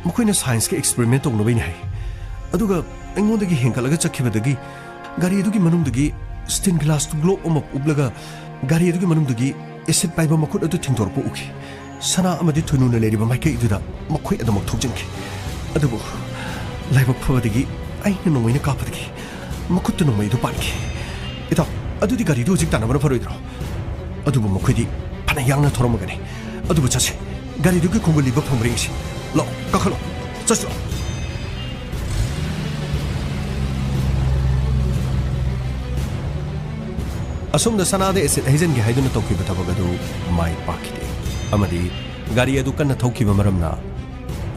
ꯃꯈꯣꯏꯅ ꯁꯥꯏꯟꯁꯀꯤ ꯑꯦꯛꯁꯄꯦꯔꯤꯃꯦꯟ ꯇꯧꯅꯕꯩꯅꯤ ꯍꯥꯏ꯫ ꯑꯗꯨꯒ ꯑꯩꯉꯣꯟꯗꯒꯤ ꯍꯦꯟꯒꯠꯂꯒ ꯆꯠꯈꯤꯕꯗꯒꯤ ꯒꯥꯔꯤ ꯑꯗꯨꯒꯤ ꯃꯅꯨꯡꯗꯒꯤ ꯁ꯭ꯇꯤꯟ ꯒ꯭ꯂꯥꯁ ꯒ꯭ꯂꯣꯕ ꯑꯃ ꯎꯞꯂꯒ ꯒꯥꯔꯤ ꯑꯗꯨꯒꯤ ꯃꯅꯨꯡꯗꯒꯤ ꯑꯦꯁꯤꯗ ꯄꯥꯏꯕ ꯃꯈꯨꯠ ꯑꯗꯨ ꯊꯤꯡꯗꯣꯔꯛꯄ ꯎꯈꯤ꯫ ꯁꯅꯥ ꯑꯃꯗꯤ ꯊꯣꯏꯅꯨꯅ ꯂꯩꯔꯤꯕ ꯃꯥꯏꯀꯩꯗꯨꯗ ꯃꯈꯣꯏ ꯑꯗꯨꯃꯛ ꯊꯧꯖꯤꯟꯈꯤ꯫ ꯑꯗꯨꯕꯨ ꯂꯥꯏꯕꯛ ꯐꯕꯗꯒꯤ ꯑꯩꯅ ꯅꯣꯡꯃꯩꯅ ꯀꯥꯞꯄꯗꯒꯤ ꯃꯈꯨꯠꯇ ꯅꯣꯡꯃꯩ ꯑꯗꯨ ꯄꯥꯟꯈꯤ꯫ ꯏꯇꯥꯎ, ꯑꯗꯨꯗꯤ ꯒꯥꯔꯤꯗꯨ ꯍꯧꯖꯤꯛ ꯇꯥꯟꯅꯕꯅ ꯐꯔꯣꯏꯗ꯭ꯔꯣ? ꯑꯗꯨꯕꯨ ꯃꯈꯣꯏꯗꯤ ꯐꯅ ꯌꯥꯡꯅ ꯊꯧꯔꯝꯃꯒꯅꯤ꯫ ꯑꯗꯨꯕꯨ ꯆꯠꯁꯤ, ꯒꯥꯔꯤꯗꯨꯒꯤ ꯈꯣꯡꯒꯨꯜ ꯂꯤꯕ ꯐꯪꯕ꯭ꯔꯥ ꯌꯦꯡꯁꯤ꯫ ꯂꯥꯛꯑꯣ, ꯀꯥꯈꯠꯂꯣ, ꯆꯠꯁꯤ ꯂꯥꯛꯑꯣ꯫ ꯑꯁꯣꯝꯗ ꯁꯅꯥꯗ ꯑꯦꯁꯤꯗ ꯍꯩꯖꯤꯟꯒꯦ ꯍꯥꯏꯗꯨꯅ ꯇꯧꯈꯤꯕ ꯊꯕꯛ ꯑꯗꯨ ꯃꯥꯏ ꯄꯥꯛꯈꯤꯗꯦ, ꯑꯃꯗꯤ ꯒꯥꯔꯤ ꯑꯗꯨ ꯀꯟꯅ ꯊꯧꯈꯤꯕ ꯃꯔꯝꯅ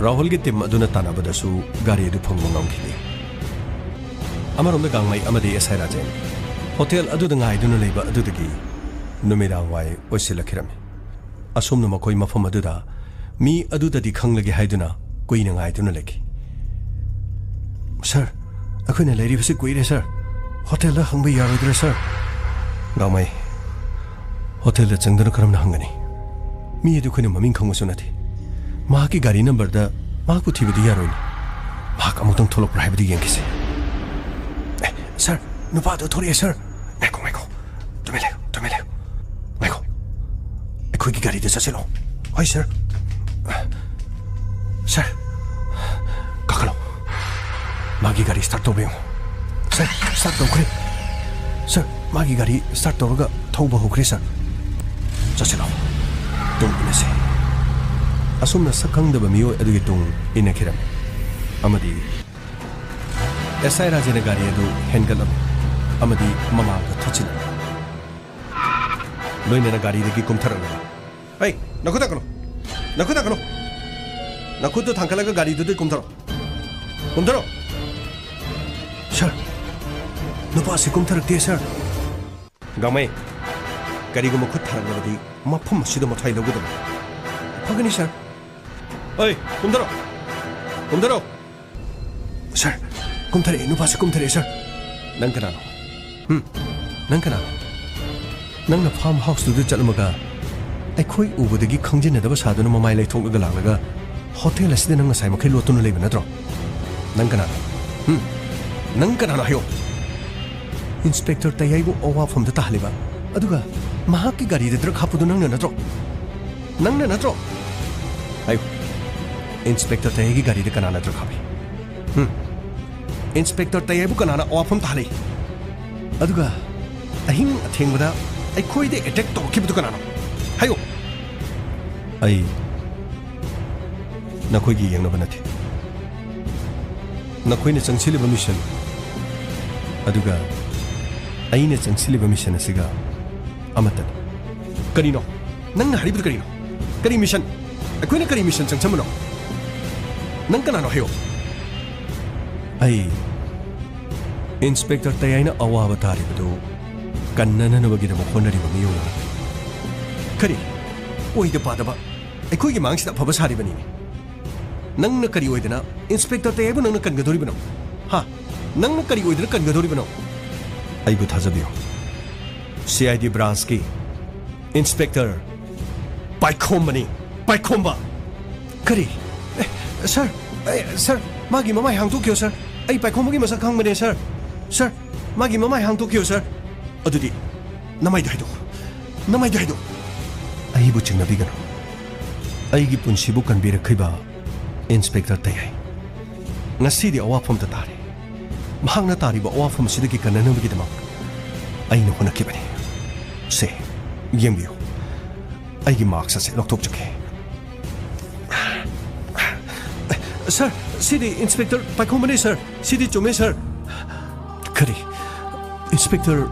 ꯔꯥꯍꯨꯜꯒꯤ ꯇꯤꯝ ꯑꯗꯨꯅ ꯇꯥꯟꯅꯕꯗꯁꯨ ꯒꯥꯔꯤ ꯑꯗꯨ ꯐꯪꯕ ꯉꯝꯈꯤꯗꯦ꯫ ꯑꯃꯔꯣꯝꯗ ꯒꯥꯡꯃꯩ ꯑꯃꯗꯤ ꯑꯦꯁ ꯑꯥꯏ ꯔꯥꯖꯦꯟ ꯍꯣꯇꯦꯜ ꯑꯗꯨꯗ ꯉꯥꯏꯗꯨꯅ ꯂꯩꯕ ꯑꯗꯨꯗꯒꯤ ꯅꯨꯃꯤꯗꯥꯡ ꯋꯥꯏ ꯑꯣꯏꯁꯤꯜꯂꯛꯈꯤꯔꯝꯃꯤ꯫ ꯑꯁꯨꯝꯅ ꯃꯈꯣꯏ ꯃꯐꯝ ꯑꯗꯨꯗ ꯃꯤ ꯑꯗꯨꯗꯗꯤ ꯈꯪꯂꯒꯦ ꯍꯥꯏꯗꯨꯅ ꯀꯨꯏꯅ ꯉꯥꯏꯗꯨꯅ ꯂꯩꯈꯤ꯫ "ꯁꯥꯔ, ꯑꯩꯈꯣꯏꯅ ꯂꯩꯔꯤꯕꯁꯤ ꯀꯨꯏꯔꯦ, ꯁꯥꯔ꯫ ꯍꯣꯇꯦꯜꯗ ꯍꯪꯕ ꯌꯥꯔꯣꯏꯗ꯭ꯔꯥ, ꯁꯥꯔ?" ꯒꯥꯡꯃꯩ, ꯍꯣꯇꯦꯜꯗ ꯆꯪꯗꯨꯅ ꯀꯔꯝꯅ ꯍꯪꯒꯅꯤ? ꯃꯤ ꯑꯗꯨ ꯑꯩꯈꯣꯏꯅ ꯃꯃꯤꯡ ꯈꯪꯕꯁꯨ ꯅꯠꯇꯦ꯫ ꯃꯍꯥꯛꯀꯤ ꯒꯥꯔꯤ ꯅꯝꯕꯔꯗ ꯃꯍꯥꯛꯄꯨ ꯊꯤꯕꯗꯤ ꯌꯥꯔꯣꯏꯅꯦ꯫ ꯃꯍꯥꯛ ꯑꯃꯨꯛꯇꯪ ꯊꯣꯛꯂꯛꯄ꯭ꯔꯥ ꯍꯥꯏꯕꯗꯨ ꯌꯦꯡꯈꯤꯁꯦ꯫ "ꯑꯦ, ꯁꯥꯔ, ꯅꯨꯄꯥꯗꯣ ꯊꯣꯔꯛꯑꯦ, ꯁꯥꯔ꯫ ꯉꯥꯏꯈꯣ, ꯉꯥꯏꯈꯣ꯫ ꯇꯨꯃꯤꯟ ꯂꯩꯌꯨ, ꯇꯨꯃꯤꯟ ꯂꯩꯌꯨ꯫ ꯉꯥꯏꯈꯣ꯫ ꯑꯩꯈꯣꯏꯒꯤ ꯒꯥꯔꯤꯗ ꯆꯠꯁꯤꯜꯂꯣ꯫" "ꯍꯣꯏ, ꯁꯥꯔ꯫" "ꯁꯥꯔ, ꯀꯥꯈꯠꯂꯣ꯫ ꯃꯥꯒꯤ ꯒꯥꯔꯤ ꯁ꯭ꯇꯥꯔꯠ ꯇꯧꯕ ꯌꯦꯡꯉꯣ꯫" "ꯁꯥꯔ, ꯁ꯭ꯇꯥꯔꯠ ꯇꯧꯈ꯭ꯔꯦ꯫ ꯁꯥꯔ, ꯃꯥꯒꯤ ꯒꯥꯔꯤ ꯁ꯭ꯇꯥꯔꯠ ꯇꯧꯔꯒ ꯊꯧꯕ ꯍꯧꯈ꯭ꯔꯦ, ꯁꯥꯔ꯫ ꯆꯠꯁꯤꯜꯂꯣ꯫ ꯇꯨꯡ ꯏꯟꯅꯁꯤ꯫" ꯑꯁꯨꯝꯅ ꯁꯛ ꯈꯪꯗꯕ ꯃꯤꯑꯣꯏ ꯑꯗꯨꯒꯤ ꯇꯨꯡ ꯏꯟꯅꯈꯤꯔꯝꯃꯤ꯫ ꯑꯃꯗꯤ ꯑꯦꯁ ꯑꯥꯏ ꯔꯥꯖꯦꯅ ꯒꯥꯔꯤ ꯑꯗꯨ ꯍꯦꯟꯒꯠꯂꯝꯃꯤ ꯑꯃꯗꯤ ꯃꯃꯥꯡꯗ ꯊꯧꯆꯤꯜꯂꯝꯃꯤ꯫ ꯂꯣꯏꯅꯅ ꯒꯥꯔꯤꯗꯒꯤ ꯀꯨꯝꯊꯔꯛꯂꯒ, "ꯑꯩ, ꯅꯈꯨꯠ ꯊꯥꯡꯒꯠꯂꯣ꯫ ꯅꯈꯨꯠ ꯊꯥꯡꯒꯠꯂꯣ꯫ ꯅꯈꯨꯠꯇꯨ ꯊꯥꯡꯒꯠꯂꯒ ꯒꯥꯔꯤꯗꯨꯗꯤ ꯀꯨꯝꯊꯔꯣ꯫ ꯀꯨꯝꯊꯔꯣ꯫" "ꯁꯥꯔ, ꯅꯨꯄꯥꯁꯤ ꯀꯨꯝꯊꯔꯛꯇꯦ, ꯁꯥꯔ꯫" "ꯒꯥꯡꯃꯩ, ꯀꯔꯤꯒꯨꯝꯕ ꯈꯨꯠ ꯊꯥꯔꯛꯂꯕꯗꯤ ꯃꯐꯝ ꯑꯁꯤꯗ ꯃꯊ꯭ꯋꯥꯏ ꯂꯧꯒꯗꯕꯅꯤ꯫" "ꯐꯒꯅꯤ, ꯁꯥꯔ꯫" "ꯑꯩ, ꯀꯨꯝꯊꯔꯣ꯫ ꯀꯨꯝꯊꯔꯣ꯫" "ꯁꯥꯔ, ꯀꯨꯝꯊꯔꯛꯑꯦ, ꯅꯨꯄꯥꯁꯦ ꯀꯨꯝꯊꯔꯛꯑꯦ, ꯁꯥꯔ꯫" "ꯅꯪ ꯀꯅꯥꯅꯣ? ꯍꯨꯝ? ꯅꯪ ꯀꯅꯥꯅꯣ? ꯅꯪꯅ ꯐꯥꯔꯝ ꯍꯥꯎꯁꯇꯨꯗ ꯆꯠꯂꯝꯃꯒ ꯑꯩꯈꯣꯏ ꯎꯕꯗꯒꯤ ꯈꯪꯖꯤꯟꯅꯗꯕ ꯁꯥꯗꯨꯅ ꯃꯃꯥꯏ ꯂꯩꯊꯣꯛꯂꯒ ꯂꯥꯛꯂꯒ ꯍꯣꯇꯦꯜ ꯑꯁꯤꯗ ꯅꯪ ꯉꯁꯥꯏ ꯃꯈꯩ ꯂꯣꯠꯇꯨꯅ ꯂꯩꯕ ꯅꯠꯇ꯭ꯔꯣ? ꯅꯪ ꯀꯅꯥꯅꯣ? ꯍꯨꯝ? ꯅꯪ ꯀꯅꯥꯅꯣ ꯍꯥꯏꯌꯣ?" "ꯏꯟꯁꯄꯦꯛꯇꯔ ꯇꯌꯥꯏꯕꯨ ꯑꯋꯥꯐꯝꯗ ꯇꯥꯍꯜꯂꯤꯕ, ꯑꯗꯨꯒ ꯃꯍꯥꯛꯀꯤ ꯒꯥꯔꯤꯗ ꯗ꯭ꯔꯒ ꯍꯥꯞꯄꯗꯨ ꯅꯪꯅ ꯅꯠꯇ꯭ꯔꯣ? ꯅꯪꯅ ꯅꯠꯇ꯭ꯔꯣ? ꯍꯥꯏꯌꯨ, ꯏꯟꯁꯄꯦꯛꯇꯔ ꯇꯌꯥꯏꯒꯤ ꯒꯥꯔꯤꯗ ꯀꯅꯥꯅ ꯗ꯭ꯔꯒ ꯍꯥꯞꯄꯤ? ꯍꯨꯝ? ꯏꯟꯁꯄꯦꯛꯇꯔ ꯇꯌꯥꯏꯕꯨ ꯀꯅꯥꯅ ꯑꯋꯥꯐꯝ ꯇꯥꯍꯜꯂꯤ? ꯑꯗꯨꯒ ꯑꯍꯤꯡ ꯑꯊꯦꯡꯕꯗ ꯑꯩꯈꯣꯏꯗ ꯑꯦꯇꯦꯛ ꯇꯧꯔꯛꯈꯤꯕꯗꯨ ꯀꯅꯥꯅꯣ? ꯍꯥꯏꯌꯨ꯫" "ꯑꯩ ꯅꯈꯣꯏꯒꯤ ꯌꯦꯡꯅꯕ ꯅꯠꯇꯦ꯫ ꯅꯈꯣꯏꯅ ꯆꯪꯁꯤꯜꯂꯤꯕ ꯃꯤꯁꯟ ꯑꯗꯨꯒ ꯑꯩꯅ ꯆꯪꯁꯤꯜꯂꯤꯕ ꯃꯤꯁꯟ ꯑꯁꯤꯒ ꯑꯃꯠꯇꯅꯤ꯫" "ꯀꯔꯤꯅꯣ? ꯅꯪꯅ ꯍꯥꯏꯔꯤꯕꯗꯨ ꯀꯔꯤꯅꯣ? ꯀꯔꯤ ꯃꯤꯁꯟ? ꯑꯩꯈꯣꯏꯅ ꯀꯔꯤ ꯃꯤꯁꯟ ꯆꯪꯁꯟꯕꯅꯣ?" ꯅꯪ ꯀꯅꯥꯅꯣ ꯍꯥꯏꯌꯣ? ꯑꯩ ꯏꯟꯁꯄꯦꯛꯇꯔ ꯇꯌꯥꯏꯅ ꯑꯋꯥꯕ ꯇꯥꯔꯤꯕꯗꯨ ꯀꯟꯅꯅꯅꯕꯒꯤꯗꯃꯛ ꯍꯣꯠꯅꯔꯤꯕ ꯃꯤꯑꯣꯏ ꯑꯃꯅꯤ꯫ ꯀꯔꯤ? ꯑꯣꯏꯗ ꯄꯥꯗꯕ, ꯑꯩꯈꯣꯏꯒꯤ ꯃꯥꯡꯁꯤꯗ ꯑꯐꯕ ꯁꯥꯔꯤꯕꯅꯤꯅꯦ꯫ ꯅꯪꯅ ꯀꯔꯤ ꯑꯣꯏꯗꯅ ꯏꯟꯁꯄꯦꯛꯇꯔ ꯇꯌꯥꯏꯕꯨ ꯅꯪꯅ ꯀꯟꯒꯗꯧꯔꯤꯕꯅꯣ? ꯍꯥ? ꯅꯪꯅ ꯀꯔꯤ ꯑꯣꯏꯗꯅ ꯀꯟꯒꯗꯧꯔꯤꯕꯅꯣ? ꯑꯩꯕꯨ ꯊꯥꯖꯕꯤꯌꯨ꯫ C I D ꯕ꯭ꯔꯥꯟꯁꯀꯤ inspector ꯄꯥꯏꯈꯣꯝꯕꯅꯤ, ꯄꯥꯏꯈꯣꯝꯕ꯫ ꯀꯔꯤ? ꯑꯦ, ꯁꯥꯔ, ꯑꯦ, ꯁꯥꯔ, ꯃꯥꯒꯤ ꯃꯃꯥꯏ ꯍꯥꯡꯗꯣꯛꯈꯤꯌꯣ, ꯁꯥꯔ꯫ ꯑꯩ ꯄꯥꯏꯈꯣꯝꯕꯒꯤ ꯃꯁꯛ ꯈꯪꯕꯅꯦ, ꯁꯥꯔ꯫ ꯁꯥꯔ, ꯃꯥꯒꯤ ꯃꯃꯥꯏ ꯍꯥꯡꯗꯣꯛꯈꯤꯌꯣ, ꯁꯥꯔ꯫ ꯑꯗꯨꯗꯤ ꯅꯃꯥꯏꯗꯣ ꯍꯥꯏꯗꯣꯛꯎ, ꯅꯃꯥꯏꯗꯣ ꯍꯥꯏꯗꯣꯛꯎ꯫ ꯑꯩꯕꯨ ꯆꯤꯡꯅꯕꯤꯒꯅꯨ꯫ ꯑꯩꯒꯤ ꯄꯨꯟꯁꯤꯕꯨ ꯀꯟꯕꯤꯔꯛꯈꯤꯕ ꯏꯟꯁꯄꯦꯛꯇꯔ ꯇꯌꯥꯏ ꯉꯁꯤꯗꯤ ꯑꯋꯥꯐꯝꯗ ꯇꯥꯔꯦ꯫ ꯃꯍꯥꯛꯅ ꯇꯥꯔꯤꯕ ꯑꯋꯥꯐꯝ ꯑꯁꯤꯗꯒꯤ ꯀꯟꯅꯅꯕꯒꯤꯗꯃꯛ ꯑꯩꯅ ꯍꯣꯠꯅꯈꯤꯕꯅꯤ꯫ ꯁꯦ, ꯌꯦꯡꯕꯤꯌꯨ, ꯑꯩꯒꯤ ꯃꯥꯛꯁ ꯑꯁꯦ ꯂꯧꯊꯣꯛꯆꯒꯦ꯫ ꯁꯥꯔ, ꯁꯤꯗꯤ ꯏꯟꯁꯄꯦꯛꯇꯔ ꯄꯥꯏꯈꯣꯝꯕꯅꯤ, ꯁꯥꯔ꯫ ꯁꯤꯗꯤ ꯆꯨꯝꯃꯦ, ꯁꯥꯔ꯫ ꯀꯔꯤ? ꯏꯟꯁꯄꯦꯛꯇꯔ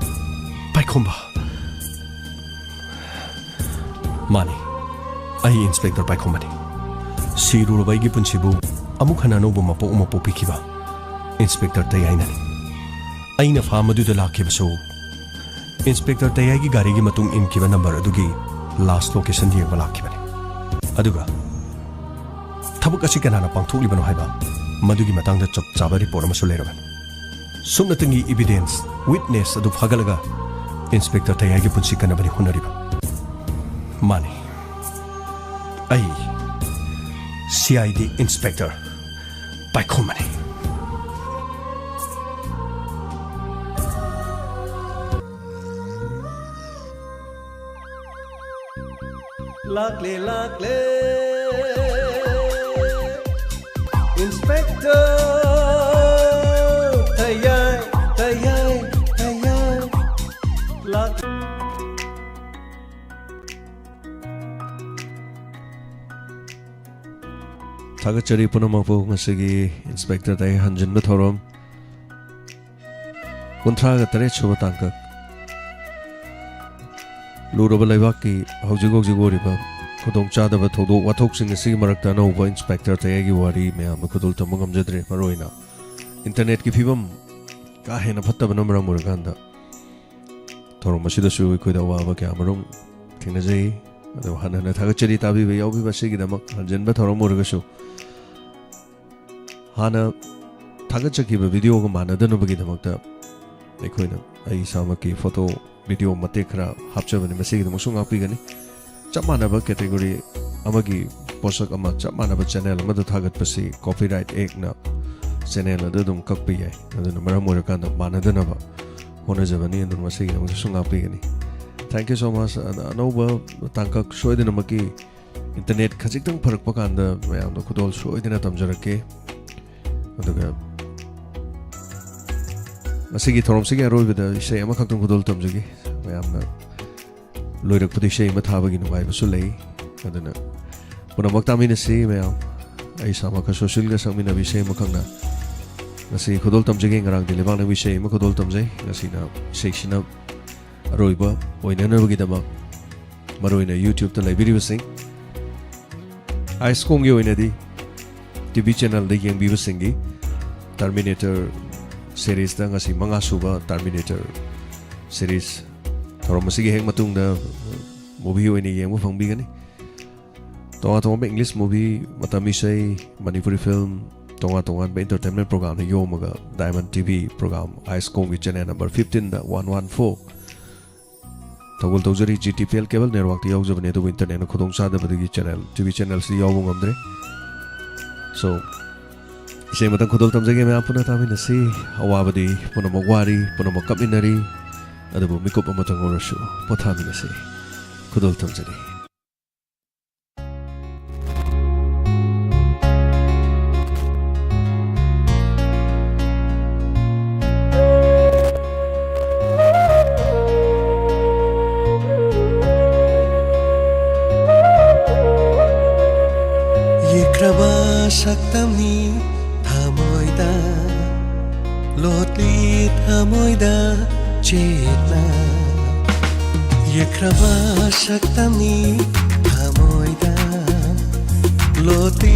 ꯄꯥꯏꯈꯣꯝꯕ? ꯃꯥꯅꯤ, ꯑꯩ ꯏꯟꯁꯄꯦꯛꯇꯔ ꯄꯥꯏꯈꯣꯝꯕꯅꯤ꯫ ꯁꯤꯔꯨꯔꯕ ꯑꯩꯒꯤ ꯄꯨꯟꯁꯤꯕꯨ ꯑꯃꯨꯛ ꯍꯟꯅ ꯑꯅꯧꯕ ꯃꯄꯣꯛ ꯑꯃ ꯄꯣꯛꯄꯤꯈꯤꯕ ꯏꯟꯁꯄꯦꯛꯇꯔ ꯇꯌꯥꯏꯅꯅꯤ꯫ ꯑꯩꯅ ꯐꯥꯝ ꯑꯗꯨꯗ ꯂꯥꯛꯈꯤꯕꯁꯨ ꯏꯟꯁꯄꯦꯛꯇꯔ ꯇꯌꯥꯏꯒꯤ ꯒꯥꯔꯤꯒꯤ ꯃꯇꯨꯡ ꯏꯟꯈꯤꯕ ꯅꯝꯕꯔ ꯑꯗꯨꯒꯤ ꯂꯥꯁ ꯂꯣꯀꯦꯁꯟ ꯌꯦꯡꯕ ꯂꯥꯛꯈꯤꯕꯅꯤ꯫ ꯑꯗꯨꯒ ꯊꯕꯛ ꯑꯁꯤ ꯀꯅꯥꯅ ꯄꯥꯡꯊꯣꯛꯂꯤꯕꯅꯣ ꯍꯥꯏꯕ ꯃꯗꯨꯒꯤ ꯃꯇꯥꯡꯗ ꯆꯞ ꯆꯥꯕ ꯔꯤꯄꯣꯔꯠ ꯑꯃꯁꯨ ꯂꯩꯔꯕꯅꯤ꯫ ꯁꯨꯞꯅꯇꯪꯒꯤ ꯏꯕꯤꯗꯦꯟꯁ, ꯋꯤꯠꯅꯦꯁ ꯑꯗꯨ ꯐꯥꯒꯠꯂꯒ ꯏꯟꯁꯄꯦꯛꯇꯔ ꯇꯌꯥꯏꯒꯤ ꯄꯨꯟꯁꯤ ꯀꯟꯅꯕꯅꯤ ꯍꯣꯠꯅꯔꯤꯕ꯫ ꯃꯥꯅꯤ, ꯑꯩ ꯁꯤ ꯑꯥꯏ ꯗꯤ ꯏꯟꯁꯄꯦꯛꯇꯔ ꯄꯥꯏꯈꯣꯝꯕꯅꯤ꯫ ꯂꯥꯛꯂꯦ, ꯂꯥꯛꯂꯦ, ꯏꯟꯁꯄꯦꯛꯇꯔ ꯇꯌꯥꯏ, ꯇꯌꯥꯏ, ꯇꯌꯥꯏ꯫ ꯂꯥꯛ- ꯊꯥꯒꯠꯆꯔꯤ ꯄꯨꯝꯅꯃꯛꯄꯨ꯫ ꯉꯁꯤꯒꯤ ꯏꯟꯁꯄꯦꯛꯇꯔ ꯇꯌꯥꯏ ꯍꯟꯖꯤꯟꯕ ꯊꯧꯔꯝ ꯀꯨꯟꯊ꯭ꯔꯥꯒ ꯇꯔꯦꯠ ꯁꯨꯕ ꯇꯥꯡꯀꯛ꯫ ꯂꯨꯔꯕ ꯂꯩꯕꯥꯛꯀꯤ ꯍꯧꯖꯤꯛ ꯍꯧꯖꯤꯛ ꯑꯣꯏꯔꯤꯕ ꯈꯨꯗꯣꯡꯆꯥꯗꯕ ꯊꯧꯗꯣꯛ ꯋꯥꯊꯣꯛꯁꯤꯡ ꯑꯁꯤꯒꯤ ꯃꯔꯛꯇ ꯑꯅꯧꯕ ꯏꯟꯁꯄꯦꯛꯇꯔ ꯇꯌꯥꯏꯒꯤ ꯋꯥꯔꯤ ꯃꯌꯥꯝꯗ ꯈꯨꯗꯣꯜ ꯇꯝꯕ ꯉꯝꯖꯗ꯭ꯔꯦ꯫ ꯃꯔꯨꯑꯣꯏꯅ ꯏꯟꯇꯔꯅꯦꯠꯀꯤ ꯐꯤꯕꯝ ꯀꯥ ꯍꯦꯟꯅ ꯐꯠꯇꯕꯅ ꯃꯔꯝ ꯑꯣꯏꯔꯀꯥꯟꯗ ꯊꯧꯔꯝ ꯑꯁꯤꯗꯁꯨ ꯑꯩꯈꯣꯏꯗ ꯑꯋꯥꯕ ꯀꯌꯥ ꯃꯔꯨꯝ ꯊꯦꯡꯅꯖꯩ꯫ ꯑꯗꯣ ꯍꯟꯅ ꯍꯟꯅ ꯊꯥꯒꯠꯆꯔꯤ ꯇꯥꯕꯤꯕ ꯌꯥꯎꯕꯤꯕ ꯑꯁꯤꯒꯤꯗꯃꯛ꯫ ꯍꯟꯖꯤꯟꯕ ꯊꯧꯔꯝ ꯑꯣꯏꯔꯒꯁꯨ ꯍꯥꯟꯅ ꯊꯥꯒꯠꯆꯈꯤꯕ ꯚꯤꯗꯤꯑꯣꯒ ꯃꯥꯟꯅꯗꯅꯕꯒꯤꯗꯃꯛꯇ ꯑꯩꯈꯣꯏꯅ, ꯑꯩ ꯏꯁꯥꯃꯛꯀꯤ ꯐꯣꯇꯣ ꯚꯤꯗꯤꯑꯣ ꯃꯇꯦꯛ ꯈꯔ ꯍꯥꯞꯆꯕꯅꯤ, ꯃꯁꯤꯒꯤꯗꯃꯛꯁꯨ ꯉꯥꯛꯄꯤꯒꯅꯤ꯫ ꯆꯞ ꯃꯥꯟꯅꯕ ꯀꯦꯇꯦꯒꯣꯔꯤ ꯑꯃꯒꯤ ꯄꯣꯠꯁꯛ ꯑꯃ ꯆꯞ ꯃꯥꯟꯅꯕ ꯆꯦꯅꯦꯜ ꯑꯃꯗ ꯊꯥꯒꯠꯄꯁꯤ ꯀꯣꯄꯤꯔꯥꯏꯠ ꯑꯦꯛꯅ ꯆꯦꯅꯦꯜ ꯑꯗꯨ ꯑꯗꯨꯝ ꯀꯛꯄ ꯌꯥꯏ꯫ ꯑꯗꯨꯅ ꯃꯔꯝ ꯑꯣꯏꯔꯀꯥꯟꯗ ꯃꯥꯟꯅꯗꯅꯕ ꯍꯣꯠꯅꯖꯕꯅꯤ꯫ ꯑꯗꯨꯅ ꯃꯁꯤꯒꯤꯗꯃꯛꯇꯁꯨ ꯉꯥꯛꯄꯤꯒꯅꯤ꯫ Thank you so much꯫ ꯑꯅꯧꯕ ꯇꯥꯡꯀꯛ ꯁꯣꯏꯗꯅꯃꯛꯀꯤ ꯏꯟꯇꯔꯅꯦꯠ ꯈꯖꯤꯛꯇꯪ ꯐꯔꯛꯄ ꯀꯥꯟꯗ ꯃꯌꯥꯝꯗ ꯈꯨꯗꯣꯜ ꯁꯣꯏꯗꯅ ꯇꯝꯖꯔꯛꯀꯦ꯫ ꯑꯗꯨꯒ ꯉꯁꯤꯒꯤ ꯊꯧꯔꯝꯁꯤꯒꯤ ꯑꯔꯣꯏꯕꯗ ꯏꯁꯩ ꯑꯃꯈꯛꯇꯪ ꯈꯨꯗꯣꯜ ꯇꯝꯖꯒꯦ꯫ ꯃꯌꯥꯝꯅ ꯂꯣꯏꯔꯛꯄꯗ ꯏꯁꯩ ꯑꯃ ꯊꯥꯕꯒꯤ ꯅꯨꯡꯉꯥꯏꯕꯁꯨ ꯂꯩ꯫ ꯑꯗꯨꯅ ꯄꯨꯝꯅꯃꯛ ꯇꯥꯃꯤꯟꯅꯁꯤ ꯃꯌꯥꯝ꯫ ꯑꯩ ꯏꯁꯥꯃꯛꯀ ꯁꯣꯁꯤꯜꯒ ꯁꯛꯃꯤꯟꯅꯕ ꯏꯁꯩ ꯑꯃꯈꯛꯅ ꯉꯁꯤ ꯈꯨꯗꯣꯜ ꯇꯝꯖꯒꯦ꯫ ꯉꯔꯥꯡꯗꯤ ꯂꯩꯕꯥꯛꯅꯕ ꯏꯁꯩ ꯑꯃ ꯈꯨꯗꯣꯜ ꯇꯝꯖꯩ꯫ ꯉꯁꯤꯅ ꯏꯁꯩꯁꯤꯅ ꯑꯔꯣꯏꯕ ꯑꯣꯏꯅꯅꯕꯒꯤꯗꯃꯛ ꯃꯔꯨꯑꯣꯏꯅ YouTube-ꯇ ꯂꯩꯕꯤꯔꯤꯕꯁꯤꯡ, ꯑꯥꯏꯁꯀꯣꯝꯒꯤ ꯑꯣꯏꯅꯗꯤ ꯇꯤ ꯚꯤ ꯆꯦꯅꯦꯜꯗ ꯌꯦꯡꯕꯤꯕꯁꯤꯡꯒꯤ ꯇꯔꯃꯤꯅꯦꯇꯔ ꯁꯦꯔꯤꯁꯇ ꯉꯁꯤ ꯃꯉꯥ ꯁꯨꯕ ꯇꯔꯃꯤꯅꯦꯇꯔ ꯁꯦꯔꯤꯁ ꯊꯧꯔꯝ ꯑꯁꯤꯒꯤ ꯍꯦꯛ ꯃꯇꯨꯡꯗ ꯃꯨꯚꯤ ꯑꯣꯏꯅ ꯌꯦꯡꯕ ꯐꯪꯕꯤꯒꯅꯤ꯫ ꯇꯣꯉꯥꯟ ꯇꯣꯉꯥꯟꯕ ꯏꯪꯂꯤꯁ ꯃꯨꯚꯤ, ꯃꯇꯝ ꯏꯁꯩ, ꯃꯅꯤꯄꯨꯔꯤ ꯐꯤꯂꯝ, ꯇꯣꯉꯥꯟ ꯇꯣꯉꯥꯟꯕ ꯏꯟꯇꯔꯇꯦꯟꯃꯦꯟ ꯄ꯭ꯔꯣꯒ꯭ꯔꯥꯝꯅ ꯌꯣꯝꯃꯒ ꯗꯥꯏꯃꯟ ꯇꯤ ꯚꯤ ꯄ꯭ꯔꯣꯒ꯭ꯔꯥꯝ ꯑꯥꯏꯁꯀꯣꯝꯒꯤ ꯆꯦꯅꯦꯜ ꯅꯝꯕꯔ ꯐꯤꯐꯇꯤꯟꯗ, ꯋꯥꯟ ꯋꯥꯟ ꯐꯣꯔ, ꯊꯧꯒꯜ ꯇꯧꯖꯔꯤ꯫ G T P L cable ꯅꯦꯠꯋꯥꯛꯇ ꯌꯥꯎꯖꯕꯅꯤ, ꯑꯗꯨꯕꯨ ꯏꯟꯇꯔꯅꯦꯠꯅ ꯈꯨꯗꯣꯡꯆꯥꯗꯕꯗꯒꯤ ꯆꯦꯅꯦꯜ, ꯇꯤ ꯚꯤ ꯆꯦꯅꯦꯜꯁꯤ ꯌꯥꯎꯕ ꯉꯝꯗ꯭ꯔꯦ꯫ So, ꯏꯁꯩ ꯑꯃꯇꯪ ꯈꯨꯗꯣꯜ ꯇꯝꯖꯒꯦ, ꯃꯌꯥꯝ ꯄꯨꯟꯅ ꯇꯥꯃꯤꯟꯅꯁꯤ꯫ ꯑꯋꯥꯕꯗꯤ ꯄꯨꯝꯅꯃꯛ ꯋꯥꯔꯤ, ꯄꯨꯝꯅꯃꯛ ꯀꯞꯃꯤꯟꯅꯔꯤ, ꯑꯗꯨꯕꯨ ꯃꯤꯀꯨꯞ ꯑꯃꯇꯪ ꯑꯣꯏꯔꯁꯨ ꯄꯣꯊꯥꯃꯤꯟꯅꯁꯤ꯫ ꯈꯨꯗꯣꯜ ꯇꯝꯖꯔꯤ꯫ ꯌꯦꯛꯈ꯭ꯔꯕ ꯁꯛꯇꯝꯅꯤ ꯊꯃꯣꯏꯗ, ꯂꯣꯠꯂꯤ ꯊꯃꯣꯏꯗ ꯆꯦꯠꯅ꯫ ꯌꯦꯛꯈ꯭ꯔꯕ ꯁꯛꯇꯝꯅꯤ ꯊꯃꯣꯏ ꯂꯣꯇꯤ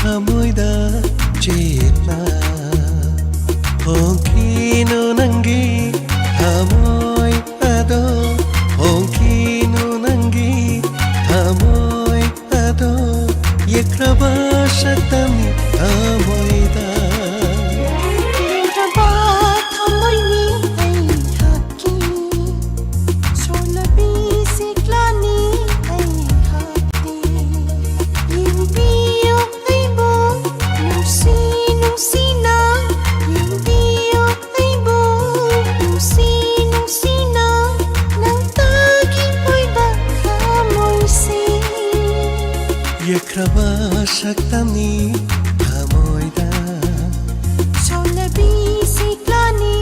ꯊꯃꯣꯏꯗ ꯆꯦꯠꯅ ꯍꯣꯡꯈꯤꯅꯨ ꯅꯪꯒꯤ ꯊꯃꯣꯏ ꯑꯗꯣ, ꯍꯣꯡꯈꯤꯅꯨ ꯅꯪꯒꯤ ꯊꯃꯣꯏ ꯑꯗꯣ, ꯌꯦꯛꯈ꯭ꯔꯕ ꯁꯛꯇꯝꯅꯤ ꯊꯃꯣꯏꯗ꯫ ꯂꯦꯡꯗ꯭ꯔꯕ ꯊꯃꯣꯏꯅꯤ ꯑꯩꯍꯥꯛꯀꯤ, ꯁꯣꯜꯂꯕꯤ ꯁꯤꯛꯂꯥꯅꯤ ꯑꯩꯍꯥꯛꯇꯤ꯫ ꯌꯦꯡꯕꯤꯌꯨ ꯑꯩꯕꯨ ꯅꯨꯡꯁꯤ ꯅꯨꯡꯁꯤꯅ, ꯌꯦꯡꯕꯤꯌꯨ ꯑꯩꯕꯨ ꯅꯨꯡꯁꯤ ꯅꯨꯡꯁꯤꯅ, ꯅꯪꯇꯒꯤ ꯑꯣꯏꯕ ꯊꯃꯣꯏꯁꯤ꯫ ꯌꯦꯛꯈ꯭ꯔꯕ ꯁꯛꯇꯝꯅꯤ ꯊꯃꯣꯏꯗ꯫ ꯁꯣꯜꯂꯕꯤ ꯁꯤꯛꯂꯥꯅꯤ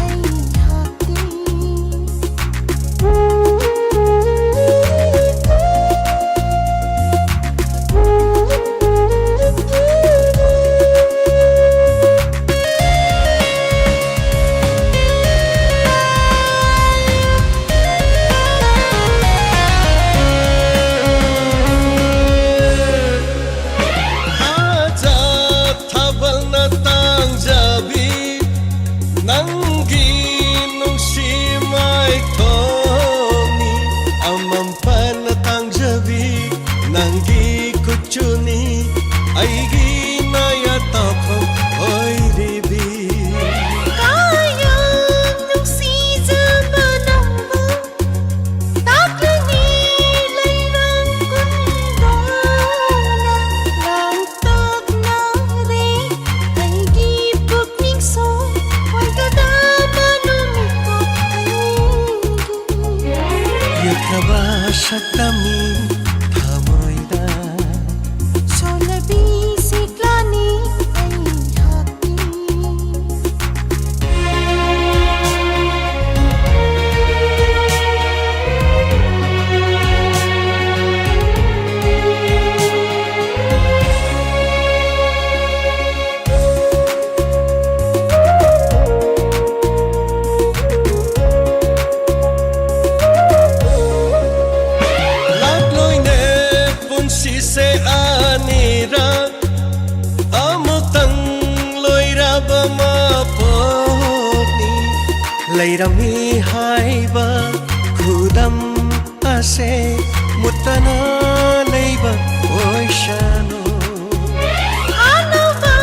ꯑꯩꯍꯥꯛꯇꯤ꯫ ꯊꯥꯖ ꯊꯥꯕꯜꯅ ꯇꯥꯡꯖꯕꯤ ꯅꯪꯒꯤ ꯅꯨꯡꯁꯤ ꯃꯥꯏꯊꯣꯡꯅꯤ, ꯑꯃꯝꯄꯅ ꯇꯥꯡꯖꯕꯤ ꯅꯪꯒꯤ ꯀꯨꯆꯨꯅꯤ, ꯑꯩꯒꯤ ꯅꯌꯥ ꯇꯥꯐꯝ ꯑꯣꯏꯔꯤꯕꯤ꯫ ꯀꯌꯥꯝ ꯅꯨꯡꯁꯤꯖꯕ ꯅꯪꯕꯨ ꯇꯥꯛꯂꯤꯉꯩ ꯂꯩꯔꯥꯡ ꯀꯨꯟꯗꯣꯅ ꯂꯥꯡꯇꯛꯅꯔꯦ ꯑꯩꯒꯤ ꯄꯨꯛꯅꯤꯡꯁꯨ꯫ ꯑꯣꯏꯒꯗꯕ ꯅꯨꯃꯤꯠꯇꯣ ꯑꯩꯒꯤ ꯌꯦꯛꯈ꯭ꯔꯕ ꯁꯛꯇꯝꯅꯤ ꯊꯃꯣꯏꯗ꯫ ꯁꯣꯜꯂꯕꯤ ꯁꯤꯛꯂꯥꯅꯤ ꯑꯩꯍꯥꯛꯀꯤ꯫ ꯂꯩꯔꯝꯃꯤ ꯍꯥꯏꯕ ꯈꯨꯗꯝ ꯑꯁꯦ ꯃꯨꯠꯇꯅ ꯂꯩꯕ ꯑꯣꯏꯁꯅꯨ꯫ ꯑꯅꯧꯕ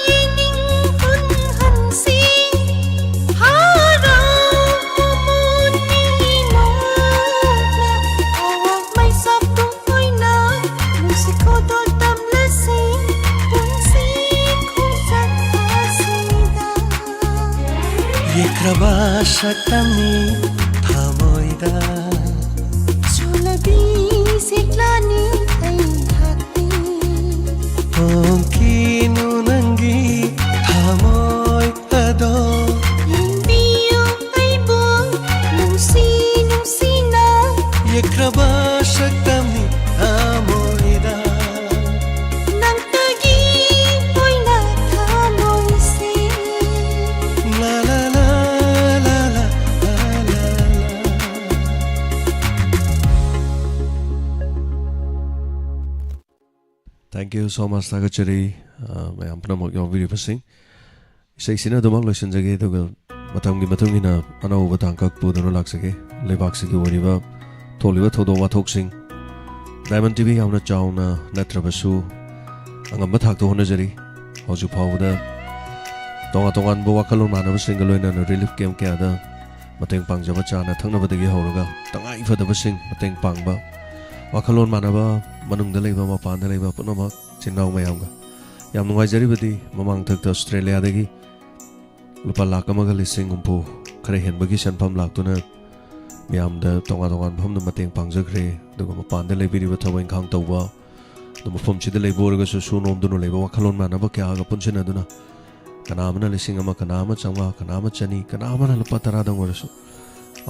ꯌꯦꯡꯅꯤꯡ ꯍꯨꯟꯍꯟꯁꯤ, ꯍꯔꯥꯎ ꯃꯃꯣꯟ ꯃꯤꯅꯣꯛꯅ ꯑꯣꯛ ꯃꯩꯁꯥꯛꯇꯨ ꯑꯣꯏꯅ ꯅꯨꯡꯁꯤ ꯈꯨꯗꯣꯜ ꯇꯝꯂꯁꯤ ꯄꯨꯟꯁꯤ ꯈꯣꯡꯆꯠ ꯑꯁꯤꯗ꯫ ꯌꯦꯛꯈ꯭ꯔꯕ ꯁꯛꯇꯝꯅꯤ ꯊꯃꯣꯏꯗ꯫ ꯆꯣꯠꯂꯕꯤ ꯁꯤꯛꯂꯥꯅꯤ ꯑꯩꯍꯥꯛꯇꯤ꯫ ꯍꯣꯡꯈꯤꯅꯨ ꯅꯪꯒꯤ ꯊꯃꯣꯏ ꯑꯗꯣ꯫ ꯌꯦꯡꯕꯤꯌꯨ ꯑꯩꯕꯨ ꯅꯨꯡꯁꯤ ꯅꯨꯡꯁꯤꯅ꯫ ꯌꯦꯛꯈ꯭ꯔꯕ ꯁꯛꯇꯝꯅꯤ ꯊꯃꯣꯏꯗ꯫ ꯅꯪꯇꯒꯤ ꯑꯣꯏꯅ ꯊꯃꯣꯏꯁꯦ꯫ ꯂꯥ ꯂꯥ ꯂꯥ ꯂꯥ ꯂꯥ ꯂꯥ ꯂꯥ ꯂꯥ꯫ Thank you so much, ꯊꯥꯒꯠꯆꯔꯤ, ꯑ, ꯃꯌꯥꯝ ꯄꯨꯝꯅꯃꯛ ꯌꯥꯎꯕꯤꯔꯤꯕꯁꯤꯡ꯫ ꯏꯁꯩꯁꯤꯅ ꯑꯗꯨꯃꯛ ꯂꯣꯏꯁꯤꯟꯖꯒꯦ, ꯑꯗꯨꯒ ꯃꯇꯝꯒꯤ ꯃꯇꯨꯡ ꯏꯟꯅ ꯑꯅꯧꯕ ꯇꯥꯡꯀꯛ ꯄꯨꯗꯨꯅ ꯂꯥꯛꯆꯒꯦ꯫ ꯂꯩꯕꯥꯛꯁꯤꯒꯤ ꯑꯣꯏꯔꯤꯕ ꯊꯣꯛꯂꯤꯕ ꯊꯧꯗꯣꯛ ꯋꯥꯊꯣꯛꯁꯤꯡ Diamond ꯇꯤ ꯚꯤ ꯌꯥꯝꯅ ꯆꯥꯎꯅ ꯅꯠꯇ꯭ꯔꯕꯁꯨ ꯑꯉꯝꯕ ꯊꯥꯛꯇ ꯍꯣꯠꯅꯖꯔꯤ꯫ ꯍꯧꯖꯤꯛ ꯐꯥꯎꯕꯗ ꯇꯣꯉꯥꯟ ꯇꯣꯉꯥꯟꯕ ꯋꯥꯈꯜꯂꯣꯟ ꯃꯥꯟꯅꯕꯁꯤꯡꯒ ꯂꯣꯏꯅꯅ relief camp ꯀꯌꯥꯗ ꯃꯇꯦꯡ ꯄꯥꯡꯖꯕ, ꯆꯥꯅ ꯊꯛꯅꯕꯗꯒꯤ ꯍꯧꯔꯒ ꯇꯉꯥꯏ ꯐꯗꯕꯁꯤꯡ ꯃꯇꯦꯡ ꯄꯥꯡꯕ, ꯋꯥꯈꯜꯂꯣꯟ ꯃꯥꯟꯅꯕ ꯃꯅꯨꯡꯗ ꯂꯩꯕ, ꯃꯄꯥꯟꯗ ꯂꯩꯕ ꯄꯨꯝꯅꯃꯛ ꯏꯆꯤꯟ ꯏꯅꯥꯎ ꯃꯌꯥꯝꯒ ꯌꯥꯝ ꯅꯨꯡꯉꯥꯏꯖꯔꯤꯕꯗꯤ, ꯃꯃꯥꯡꯊꯛꯇ ꯑꯣꯁꯇ꯭ꯔꯦꯂꯤꯌꯥꯗꯒꯤ ꯂꯨꯄꯥ ꯂꯥꯈ ꯑꯃꯒ ꯂꯤꯁꯤꯡ ꯍꯨꯝꯐꯨ ꯈꯔ ꯍꯦꯟꯕꯒꯤ ꯁꯦꯟꯐꯝ ꯂꯥꯛꯇꯨꯅ ꯃꯌꯥꯝꯗ ꯇꯣꯉꯥꯟ ꯇꯣꯉꯥꯟꯕ ꯃꯐꯝꯗ ꯃꯇꯦꯡ ꯄꯥꯡꯖꯈ꯭ꯔꯦ꯫ ꯑꯗꯨꯒ ꯃꯄꯥꯟꯗ ꯂꯩꯕꯤꯔꯤꯕ ꯊꯕꯛ ꯏꯪꯈꯥꯡ ꯇꯧꯕ, ꯑꯗꯨ ꯃꯐꯝꯁꯤꯗ ꯂꯩꯕ ꯑꯣꯏꯔꯒꯁꯨ ꯁꯨ ꯅꯣꯝꯗꯨꯅ ꯂꯩꯕ ꯋꯥꯈꯜꯂꯣꯟ ꯃꯥꯟꯅꯕ ꯀꯌꯥꯒ ꯄꯨꯟꯁꯤꯟꯅꯗꯨꯅ ꯀꯅꯥ ꯑꯃꯅ ꯂꯤꯁꯤꯡ ꯑꯃ, ꯀꯅꯥ ꯑꯃ ꯆꯥꯝꯃꯉꯥ, ꯀꯅꯥ ꯑꯃ ꯆꯅꯤ, ꯀꯅꯥ ꯑꯃꯅ ꯂꯨꯄꯥ ꯇꯔꯥꯗꯪ ꯑꯣꯏꯔꯁꯨ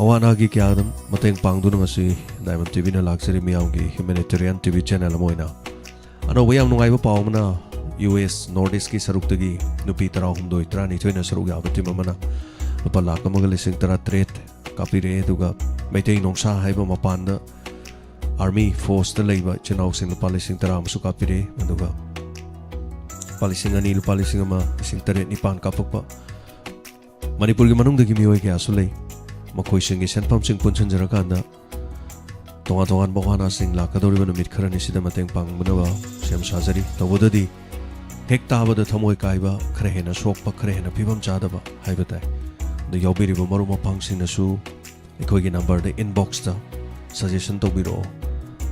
ꯑꯋꯥ ꯑꯅꯥꯒꯤ ꯀꯌꯥꯗ ꯃꯇꯦꯡ ꯄꯥꯡꯗꯨꯅ ꯉꯁꯤ Diamond ꯇꯤ ꯚꯤꯅ ꯂꯥꯛꯆꯔꯤ, ꯃꯤꯌꯥꯝꯒꯤ humanitarian ꯇꯤ ꯚꯤ channel ꯑꯃ ꯑꯣꯏꯅ꯫ ꯑꯅꯧꯕ ꯌꯥꯝ ꯅꯨꯡꯉꯥꯏꯕ ꯄꯥꯎ ꯑꯃꯅ, ꯌꯨ ꯑꯦꯁ North East ꯀꯤ ꯁꯔꯨꯛꯇꯒꯤ ꯅꯨꯄꯤ ꯇꯔꯥꯍꯨꯝꯗꯣꯏ, ꯇꯔꯥꯅꯤꯊꯣꯏꯅ ꯁꯔꯨꯛ ꯌꯥꯕ team ꯑꯃꯅ ꯂꯨꯄꯥ ꯂꯥꯈ ꯑꯃꯒ ꯂꯤꯁꯤꯡ ꯇꯔꯥꯇꯔꯦꯠ ꯀꯥꯞꯄꯤꯔꯛꯑꯦ꯫ ꯑꯗꯨꯒ ꯃꯩꯇꯩ ꯅꯣꯡꯁꯥ ꯍꯥꯏꯕ ꯃꯄꯥꯟꯗ army force ꯇ ꯂꯩꯕ ꯏꯆꯤꯟ ꯏꯅꯥꯎꯁꯤꯡ ꯂꯨꯄꯥ ꯂꯤꯁꯤꯡ ꯇꯔꯥ ꯑꯃꯁꯨ ꯀꯥꯞꯄꯤꯔꯛꯑꯦ꯫ ꯑꯗꯨꯒ ꯂꯨꯄꯥ ꯂꯤꯁꯤꯡ ꯑꯅꯤ, ꯂꯨꯄꯥ ꯂꯤꯁꯤꯡ ꯑꯃ, ꯂꯤꯁꯤꯡ ꯇꯔꯦꯠ ꯅꯤꯄꯥꯟ ꯀꯥꯞꯄꯛꯄ ꯃꯅꯤꯄꯨꯔꯒꯤ ꯃꯅꯨꯡꯗꯒꯤ ꯃꯤꯑꯣꯏ ꯀꯌꯥꯁꯨ ꯂꯩ꯫ ꯃꯈꯣꯏꯁꯤꯡꯒꯤ ꯁꯦꯟꯐꯝꯁꯤꯡ ꯄꯨꯟꯁꯤꯟꯖꯔꯀꯥꯟꯗ ꯇꯣꯉꯥꯟ ꯇꯣꯉꯥꯟꯕ ꯋꯥꯅꯥꯁꯤꯡ ꯂꯥꯛꯀꯗꯧꯔꯤꯕ ꯅꯨꯃꯤꯠ ꯈꯔꯅꯤꯁꯤꯗ ꯃꯇꯦꯡ ꯄꯥꯡꯅꯕ ꯁꯦꯝ ꯁꯥꯖꯔꯤ꯫ ꯇꯧꯕꯗꯗꯤ ꯍꯦꯛ ꯇꯥꯕꯗ ꯊꯃꯣꯏ ꯀꯥꯏꯕ, ꯈꯔ ꯍꯦꯟꯅ ꯁꯣꯛꯄ, ꯈꯔ ꯍꯦꯟꯅ ꯐꯤꯕꯝ ꯆꯥꯗꯕ ꯍꯥꯏꯕ ꯇꯥꯏ꯫ ꯑꯗꯨ ꯌꯥꯎꯕꯤꯔꯤꯕ ꯃꯔꯨꯞ ꯃꯄꯥꯡꯁꯤꯡꯅꯁꯨ ꯑꯩꯈꯣꯏꯒꯤ ꯅꯝꯕꯔꯗ ꯏꯟꯕꯣꯛꯁꯇ ꯁꯖꯦꯁꯟ ꯇꯧꯕꯤꯔꯛꯑꯣ꯫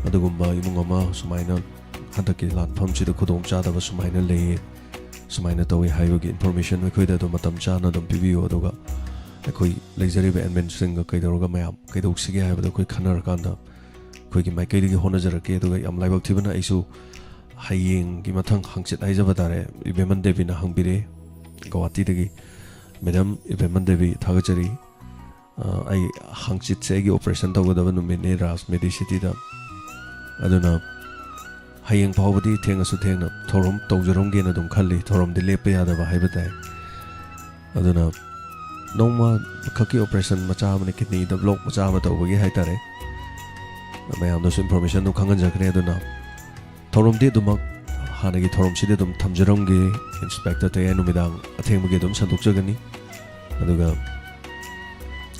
ꯑꯗꯨꯒꯨꯝꯕ ꯏꯃꯨꯡ ꯑꯃ ꯁꯨꯃꯥꯏꯅ ꯍꯟꯗꯛꯀꯤ ꯂꯥꯟꯐꯝꯁꯤꯗ ꯈꯨꯗꯣꯡ ꯆꯥꯗꯕ ꯁꯨꯃꯥꯏꯅ ꯂꯩꯌꯦ, ꯁꯨꯃꯥꯏꯅ ꯇꯧꯋꯤ ꯍꯥꯏꯕꯒꯤ ꯏꯟꯐꯣꯔꯃꯦꯁꯟ ꯑꯩꯈꯣꯏꯗ ꯑꯗꯨꯝ ꯃꯇꯝ ꯆꯥꯅ ꯑꯗꯨꯝ ꯄꯤꯕꯤꯌꯨ꯫ ꯑꯗꯨꯒ ꯑꯩꯈꯣꯏ ꯂꯩꯖꯔꯤꯕ ꯑꯦꯗꯃꯤꯟꯁꯤꯡꯒ ꯀꯩꯗꯧꯔꯒ ꯃꯌꯥꯝ ꯀꯩꯗꯧꯁꯤꯒꯦ ꯍꯥꯏꯕꯗꯣ ꯑꯩꯈꯣꯏ ꯈꯟꯅꯔꯀꯥꯟꯗ ꯑꯩꯈꯣꯏꯒꯤ ꯃꯥꯏꯀꯩꯗꯒꯤ ꯍꯣꯠꯅꯖꯔꯛꯀꯦ꯫ ꯑꯗꯨꯒ ꯌꯥꯝ ꯂꯥꯏꯕꯛ ꯊꯤꯕꯅ ꯑꯩꯁꯨ ꯍꯌꯦꯡꯒꯤ ꯃꯊꯪ ꯍꯪꯆꯤꯠ ꯍꯥꯏꯖꯕ ꯇꯥꯔꯦ, ꯏꯕꯦꯝꯃꯟ ꯗꯦꯕꯤꯅ ꯍꯪꯕꯤꯔꯛꯑꯦ ꯒꯧꯍꯥꯇꯤꯗꯒꯤ꯫ ꯃꯦꯗꯥꯝ ꯏꯕꯦꯝꯃꯟ ꯗꯦꯕꯤ, ꯊꯥꯒꯠꯆꯔꯤ꯫ ꯑ, ꯑꯩ ꯍꯪꯆꯤꯠꯁꯦ ꯑꯩꯒꯤ ꯑꯣꯄꯔꯦꯁꯟ ꯇꯧꯒꯗꯕ ꯅꯨꯃꯤꯠꯅꯤ ꯔꯥꯖ ꯃꯦꯗꯤꯁꯤꯇꯤꯗ꯫ ꯑꯗꯨꯅ ꯍꯌꯦꯡ ꯐꯥꯎꯕꯗꯤ ꯊꯦꯡꯉꯁꯨ ꯊꯦꯡꯅ ꯊꯧꯔꯝ ꯇꯧꯖꯔꯝꯒꯦꯅ ꯑꯗꯨꯝ ꯈꯜꯂꯤ꯫ ꯊꯧꯔꯝꯗꯤ ꯂꯦꯞꯄ ꯌꯥꯗꯕ ꯍꯥꯏꯕ ꯇꯥꯏ꯫ ꯑꯗꯨꯅ ꯅꯣꯡꯃ ꯈꯛꯀꯤ ꯑꯣꯄꯔꯦꯁꯟ ꯃꯆꯥ ꯑꯃꯅ, ꯀꯤꯗꯅꯤꯗ ꯕ꯭ꯂꯣꯛ ꯃꯆꯥ ꯑꯃ ꯇꯧꯕꯒꯤ ꯍꯥꯏ ꯇꯥꯔꯦ, ꯃꯌꯥꯝꯗꯁꯨ ꯏꯟꯐꯣꯔꯃꯦꯁꯟꯗꯨ ꯈꯪꯍꯟꯖꯈ꯭ꯔꯦ꯫ ꯑꯗꯨꯅ ꯊꯧꯔꯝꯗꯤ ꯑꯗꯨꯃꯛ ꯍꯥꯟꯅꯒꯤ ꯊꯧꯔꯝꯁꯤꯗꯤ ꯑꯗꯨꯝ ꯊꯝꯖꯔꯝꯒꯦ꯫ ꯏꯟꯁꯄꯦꯛꯇꯔ ꯇꯌꯥꯏ ꯅꯨꯃꯤꯗꯥꯡ ꯑꯊꯦꯡꯕꯒꯤ ꯑꯗꯨꯝ ꯁꯟꯗꯣꯛꯆꯒꯅꯤ꯫ ꯑꯗꯨꯒ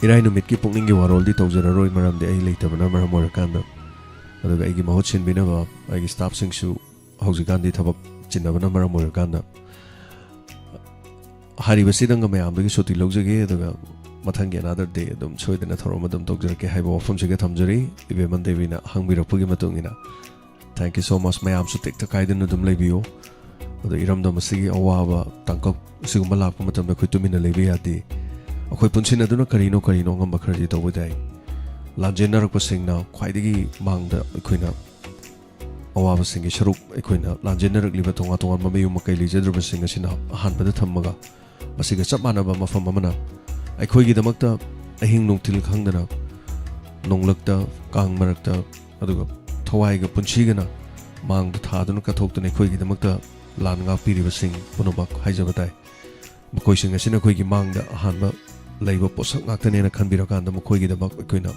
ꯏꯔꯥꯏ ꯅꯨꯃꯤꯠꯀꯤ ꯄꯨꯛꯅꯤꯡꯒꯤ ꯋꯥꯔꯣꯜꯗꯤ ꯇꯧꯖꯔꯔꯣꯏ, ꯃꯔꯝꯗꯤ ꯑꯩ ꯂꯩꯇꯕꯅ ꯃꯔꯝ ꯑꯣꯏꯔꯀꯥꯟꯗ꯫ ꯑꯗꯨꯒ ꯑꯩꯒꯤ ꯃꯍꯨꯠ ꯁꯤꯟꯕꯤꯅꯕ ꯑꯩꯒꯤ ꯁ꯭ꯇꯥꯐꯁꯤꯡꯁꯨ ꯍꯧꯖꯤꯛꯀꯥꯟꯗꯤ ꯊꯕꯛ ꯆꯤꯟꯅꯕꯅ ꯃꯔꯝ ꯑꯣꯏꯔꯀꯥꯟꯗ, ꯍꯥꯏꯔꯤꯕꯁꯤꯗꯪꯒ ꯃꯌꯥꯝꯗꯒꯤ ꯁꯨꯇꯤ ꯂꯧꯖꯒꯦ꯫ ꯑꯗꯨꯒ ꯃꯊꯪꯒꯤ another day ꯑꯗꯨꯝ ꯁꯣꯏꯗꯅ ꯊꯧꯔꯝ ꯑꯗꯨꯝ ꯇꯧꯖꯔꯛꯀꯦ ꯍꯥꯏꯕ ꯋꯥꯐꯝꯁꯤꯒ ꯊꯝꯖꯔꯤ꯫ ꯏꯕꯦꯝꯃꯟ ꯗꯦꯕꯤꯅ ꯍꯪꯕꯤꯔꯛꯄꯒꯤ ꯃꯇꯨꯡ ꯏꯟꯅ꯫ Thank you so much꯫ ꯃꯌꯥꯝꯁꯨ ꯇꯦꯛꯇ ꯀꯥꯏꯗꯅ ꯑꯗꯨꯝ ꯂꯩꯕꯤꯌꯨ꯫ ꯑꯗꯣ ꯏꯔꯝꯗꯝ ꯑꯁꯤꯒꯤ ꯑꯋꯥꯕ ꯇꯥꯡꯀꯛ ꯑꯁꯤꯒꯨꯝꯕ ꯂꯥꯛꯄ ꯃꯇꯝꯗ ꯑꯩꯈꯣꯏ ꯇꯨꯃꯤꯟꯅ ꯂꯩꯕ ꯌꯥꯗꯦ꯫ ꯑꯩꯈꯣꯏ ꯄꯨꯟꯁꯤꯟꯅꯗꯨꯅ ꯀꯔꯤꯅꯣ ꯀꯔꯤꯅꯣ ꯑꯉꯝꯕ ꯈꯔꯗꯤ ꯇꯧꯕ ꯌꯥꯏ꯫ ꯂꯥꯟꯖꯦꯟꯅꯔꯛꯄꯁꯤꯡꯅ ꯈ꯭ꯋꯥꯏꯗꯒꯤ ꯃꯥꯡꯗ ꯑꯩꯈꯣꯏꯅ ꯑꯋꯥꯕꯁꯤꯡꯒꯤ ꯁꯔꯨꯛ, ꯑꯩꯈꯣꯏꯅ ꯂꯥꯟꯖꯦꯟꯅꯔꯛꯂꯤꯕ ꯇꯣꯉꯥꯟ ꯇꯣꯉꯥꯟꯕ ꯃꯌꯨꯝ ꯃꯀꯩ ꯂꯩꯖꯗ꯭ꯔꯕꯁꯤꯡ ꯑꯁꯤꯅ ꯑꯍꯥꯟꯕꯗ ꯊꯝꯃꯒ, ꯃꯁꯤꯒ ꯆꯞ ꯃꯥꯟꯅꯕ ꯃꯐꯝ ꯑꯃꯅ ꯑꯩꯈꯣꯏꯒꯤꯗꯃꯛꯇ ꯑꯍꯤꯡ ꯅꯨꯡꯊꯤꯜ ꯈꯪꯗꯅ ꯅꯣꯡꯂꯛꯇ, ꯀꯥꯡ ꯃꯔꯛꯇ, ꯑꯗꯨꯒ ꯊꯋꯥꯏꯒ ꯄꯨꯟꯁꯤꯒꯅ ꯃꯥꯡꯗ ꯊꯥꯗꯨꯅ ꯀꯠꯊꯣꯛꯇꯨꯅ ꯑꯩꯈꯣꯏꯒꯤꯗꯃꯛꯇ ꯂꯥꯟ ꯉꯥꯛꯄꯤꯔꯤꯕꯁꯤꯡ ꯄꯨꯝꯅꯃꯛ ꯍꯥꯏꯖꯕ ꯇꯥꯏ꯫ ꯃꯈꯣꯏꯁꯤꯡ ꯑꯁꯤꯅ ꯑꯩꯈꯣꯏꯒꯤ ꯃꯥꯡꯗ ꯑꯍꯥꯟꯕ ꯂꯩꯕ ꯄꯣꯠꯁꯛ ꯉꯥꯛꯇꯅꯦꯅ ꯈꯟꯕꯤꯔꯀꯥꯟꯗ, ꯃꯈꯣꯏꯒꯤꯗꯃꯛ ꯑꯩꯈꯣꯏꯅ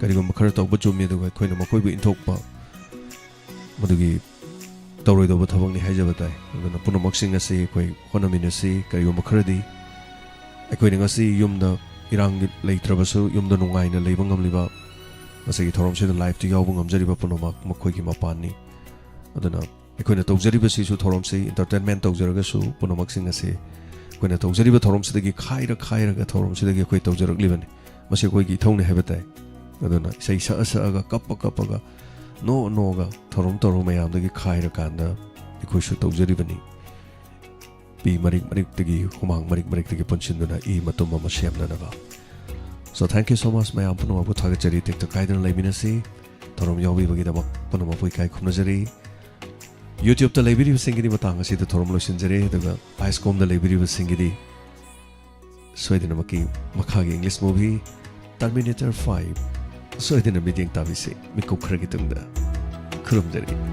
ꯀꯔꯤꯒꯨꯝꯕ ꯈꯔ ꯇꯧꯕ ꯆꯨꯝꯃꯤ, ꯑꯗꯨꯒ ꯑꯩꯈꯣꯏꯅ ꯃꯈꯣꯏꯕꯨ ꯏꯟꯊꯣꯛꯄ, ꯃꯗꯨꯒꯤ ꯇꯧꯔꯣꯏꯗꯧꯕ ꯊꯕꯛꯅꯤ ꯍꯥꯏꯖꯕ ꯇꯥꯏ꯫ ꯑꯗꯨꯅ ꯄꯨꯝꯅꯃꯛꯁꯤꯡ ꯑꯁꯤ ꯑꯩꯈꯣꯏ ꯍꯣꯠꯅꯃꯤꯟꯅꯁꯤ꯫ ꯀꯔꯤꯒꯨꯝꯕ ꯈꯔꯗꯤ ꯑꯩꯈꯣꯏꯅ ꯉꯁꯤ ꯌꯨꯝꯗ ꯏꯔꯥꯡ ꯂꯩꯇ꯭ꯔꯕꯁꯨ ꯌꯨꯝꯗ ꯅꯨꯡꯉꯥꯏꯅ ꯂꯩꯕ ꯉꯝꯂꯤꯕ, ꯉꯁꯤꯒꯤ ꯊꯧꯔꯝꯁꯤꯗ live ꯇ ꯌꯥꯎꯕ ꯉꯝꯖꯔꯤꯕ ꯄꯨꯝꯅꯃꯛ ꯃꯈꯣꯏꯒꯤ ꯃꯄꯥꯟꯅꯤ꯫ ꯑꯗꯨꯅ ꯑꯩꯈꯣꯏꯅ ꯇꯧꯖꯔꯤꯕꯁꯤꯁꯨ, ꯊꯧꯔꯝꯁꯤ entertainment ꯇꯧꯖꯔꯒꯁꯨ, ꯄꯨꯝꯅꯃꯛꯁꯤꯡ ꯑꯁꯤ ꯑꯩꯈꯣꯏꯅ ꯇꯧꯖꯔꯤꯕ ꯊꯧꯔꯝꯁꯤꯗꯒꯤ ꯈꯥꯏꯔ ꯈꯥꯏꯔꯒ ꯊꯧꯔꯝꯁꯤꯗꯒꯤ ꯑꯩꯈꯣꯏ ꯇꯧꯖꯔꯛꯂꯤꯕꯅꯤ꯫ ꯃꯁꯤ ꯑꯩꯈꯣꯏꯒꯤ ꯏꯊꯧꯅꯤ ꯍꯥꯏꯕ ꯇꯥꯏ꯫ ꯑꯗꯨꯅ ꯏꯁꯩ ꯁꯛꯑ ꯁꯛꯑꯒ, ꯀꯞꯄ ꯀꯞꯄꯒ, ꯅꯣꯛ ꯅꯣꯛꯑꯒ, ꯊꯧꯔꯝ ꯇꯧꯔꯝ ꯃꯌꯥꯝꯗꯒꯤ ꯈꯥꯏꯔꯀꯥꯟꯗ ꯑꯩꯈꯣꯏꯁꯨ ꯇꯧꯖꯔꯤꯕꯅꯤ꯫ ꯄꯤ ꯃꯔꯤꯛ ꯃꯔꯤꯛꯇꯒꯤ, ꯍꯨꯃꯥꯡ ꯃꯔꯤꯛ ꯃꯔꯤꯛꯇꯒꯤ ꯄꯨꯟꯁꯤꯟꯗꯨꯅ ꯏ ꯃꯇꯨꯝ ꯑꯃ ꯁꯦꯝꯅꯅꯕ꯫ So, thank you so much, ꯃꯌꯥꯝ ꯄꯨꯝꯅꯃꯛꯄꯨ ꯊꯥꯒꯠꯆꯔꯤ꯫ ꯇꯦꯛꯇ ꯀꯥꯏꯗꯅ ꯂꯩꯃꯤꯟꯅꯁꯤ꯫ ꯊꯧꯔꯝ ꯌꯥꯎꯕꯤꯕꯒꯤꯗꯃꯛ ꯄꯨꯝꯅꯃꯛꯄꯨ ꯏꯀꯥꯏ ꯈꯨꯝꯅꯖꯔꯤ꯫ YouTube ꯇ ꯂꯩꯕꯤꯔꯤꯕꯁꯤꯡꯒꯤꯗꯤ ꯃꯇꯥꯡ ꯑꯁꯤꯗ ꯊꯧꯔꯝ ꯂꯣꯏꯁꯤꯟꯖꯔꯦ, ꯑꯗꯨꯒ Viacom ꯗ ꯂꯩꯕꯤꯔꯤꯕꯁꯤꯡꯒꯤꯗꯤ ꯁꯣꯏꯗꯅꯃꯛꯀꯤ ꯃꯈꯥꯒꯤ English movie Terminator five ꯁꯣꯏꯗꯅ ꯃꯤꯠꯌꯦꯡ ꯇꯥꯕꯤꯁꯤ꯫ ꯃꯤꯀꯨꯞ ꯈꯔꯒꯤ ꯇꯨꯡꯗ꯫ ꯈꯨꯔꯨꯝꯖꯔꯤ꯫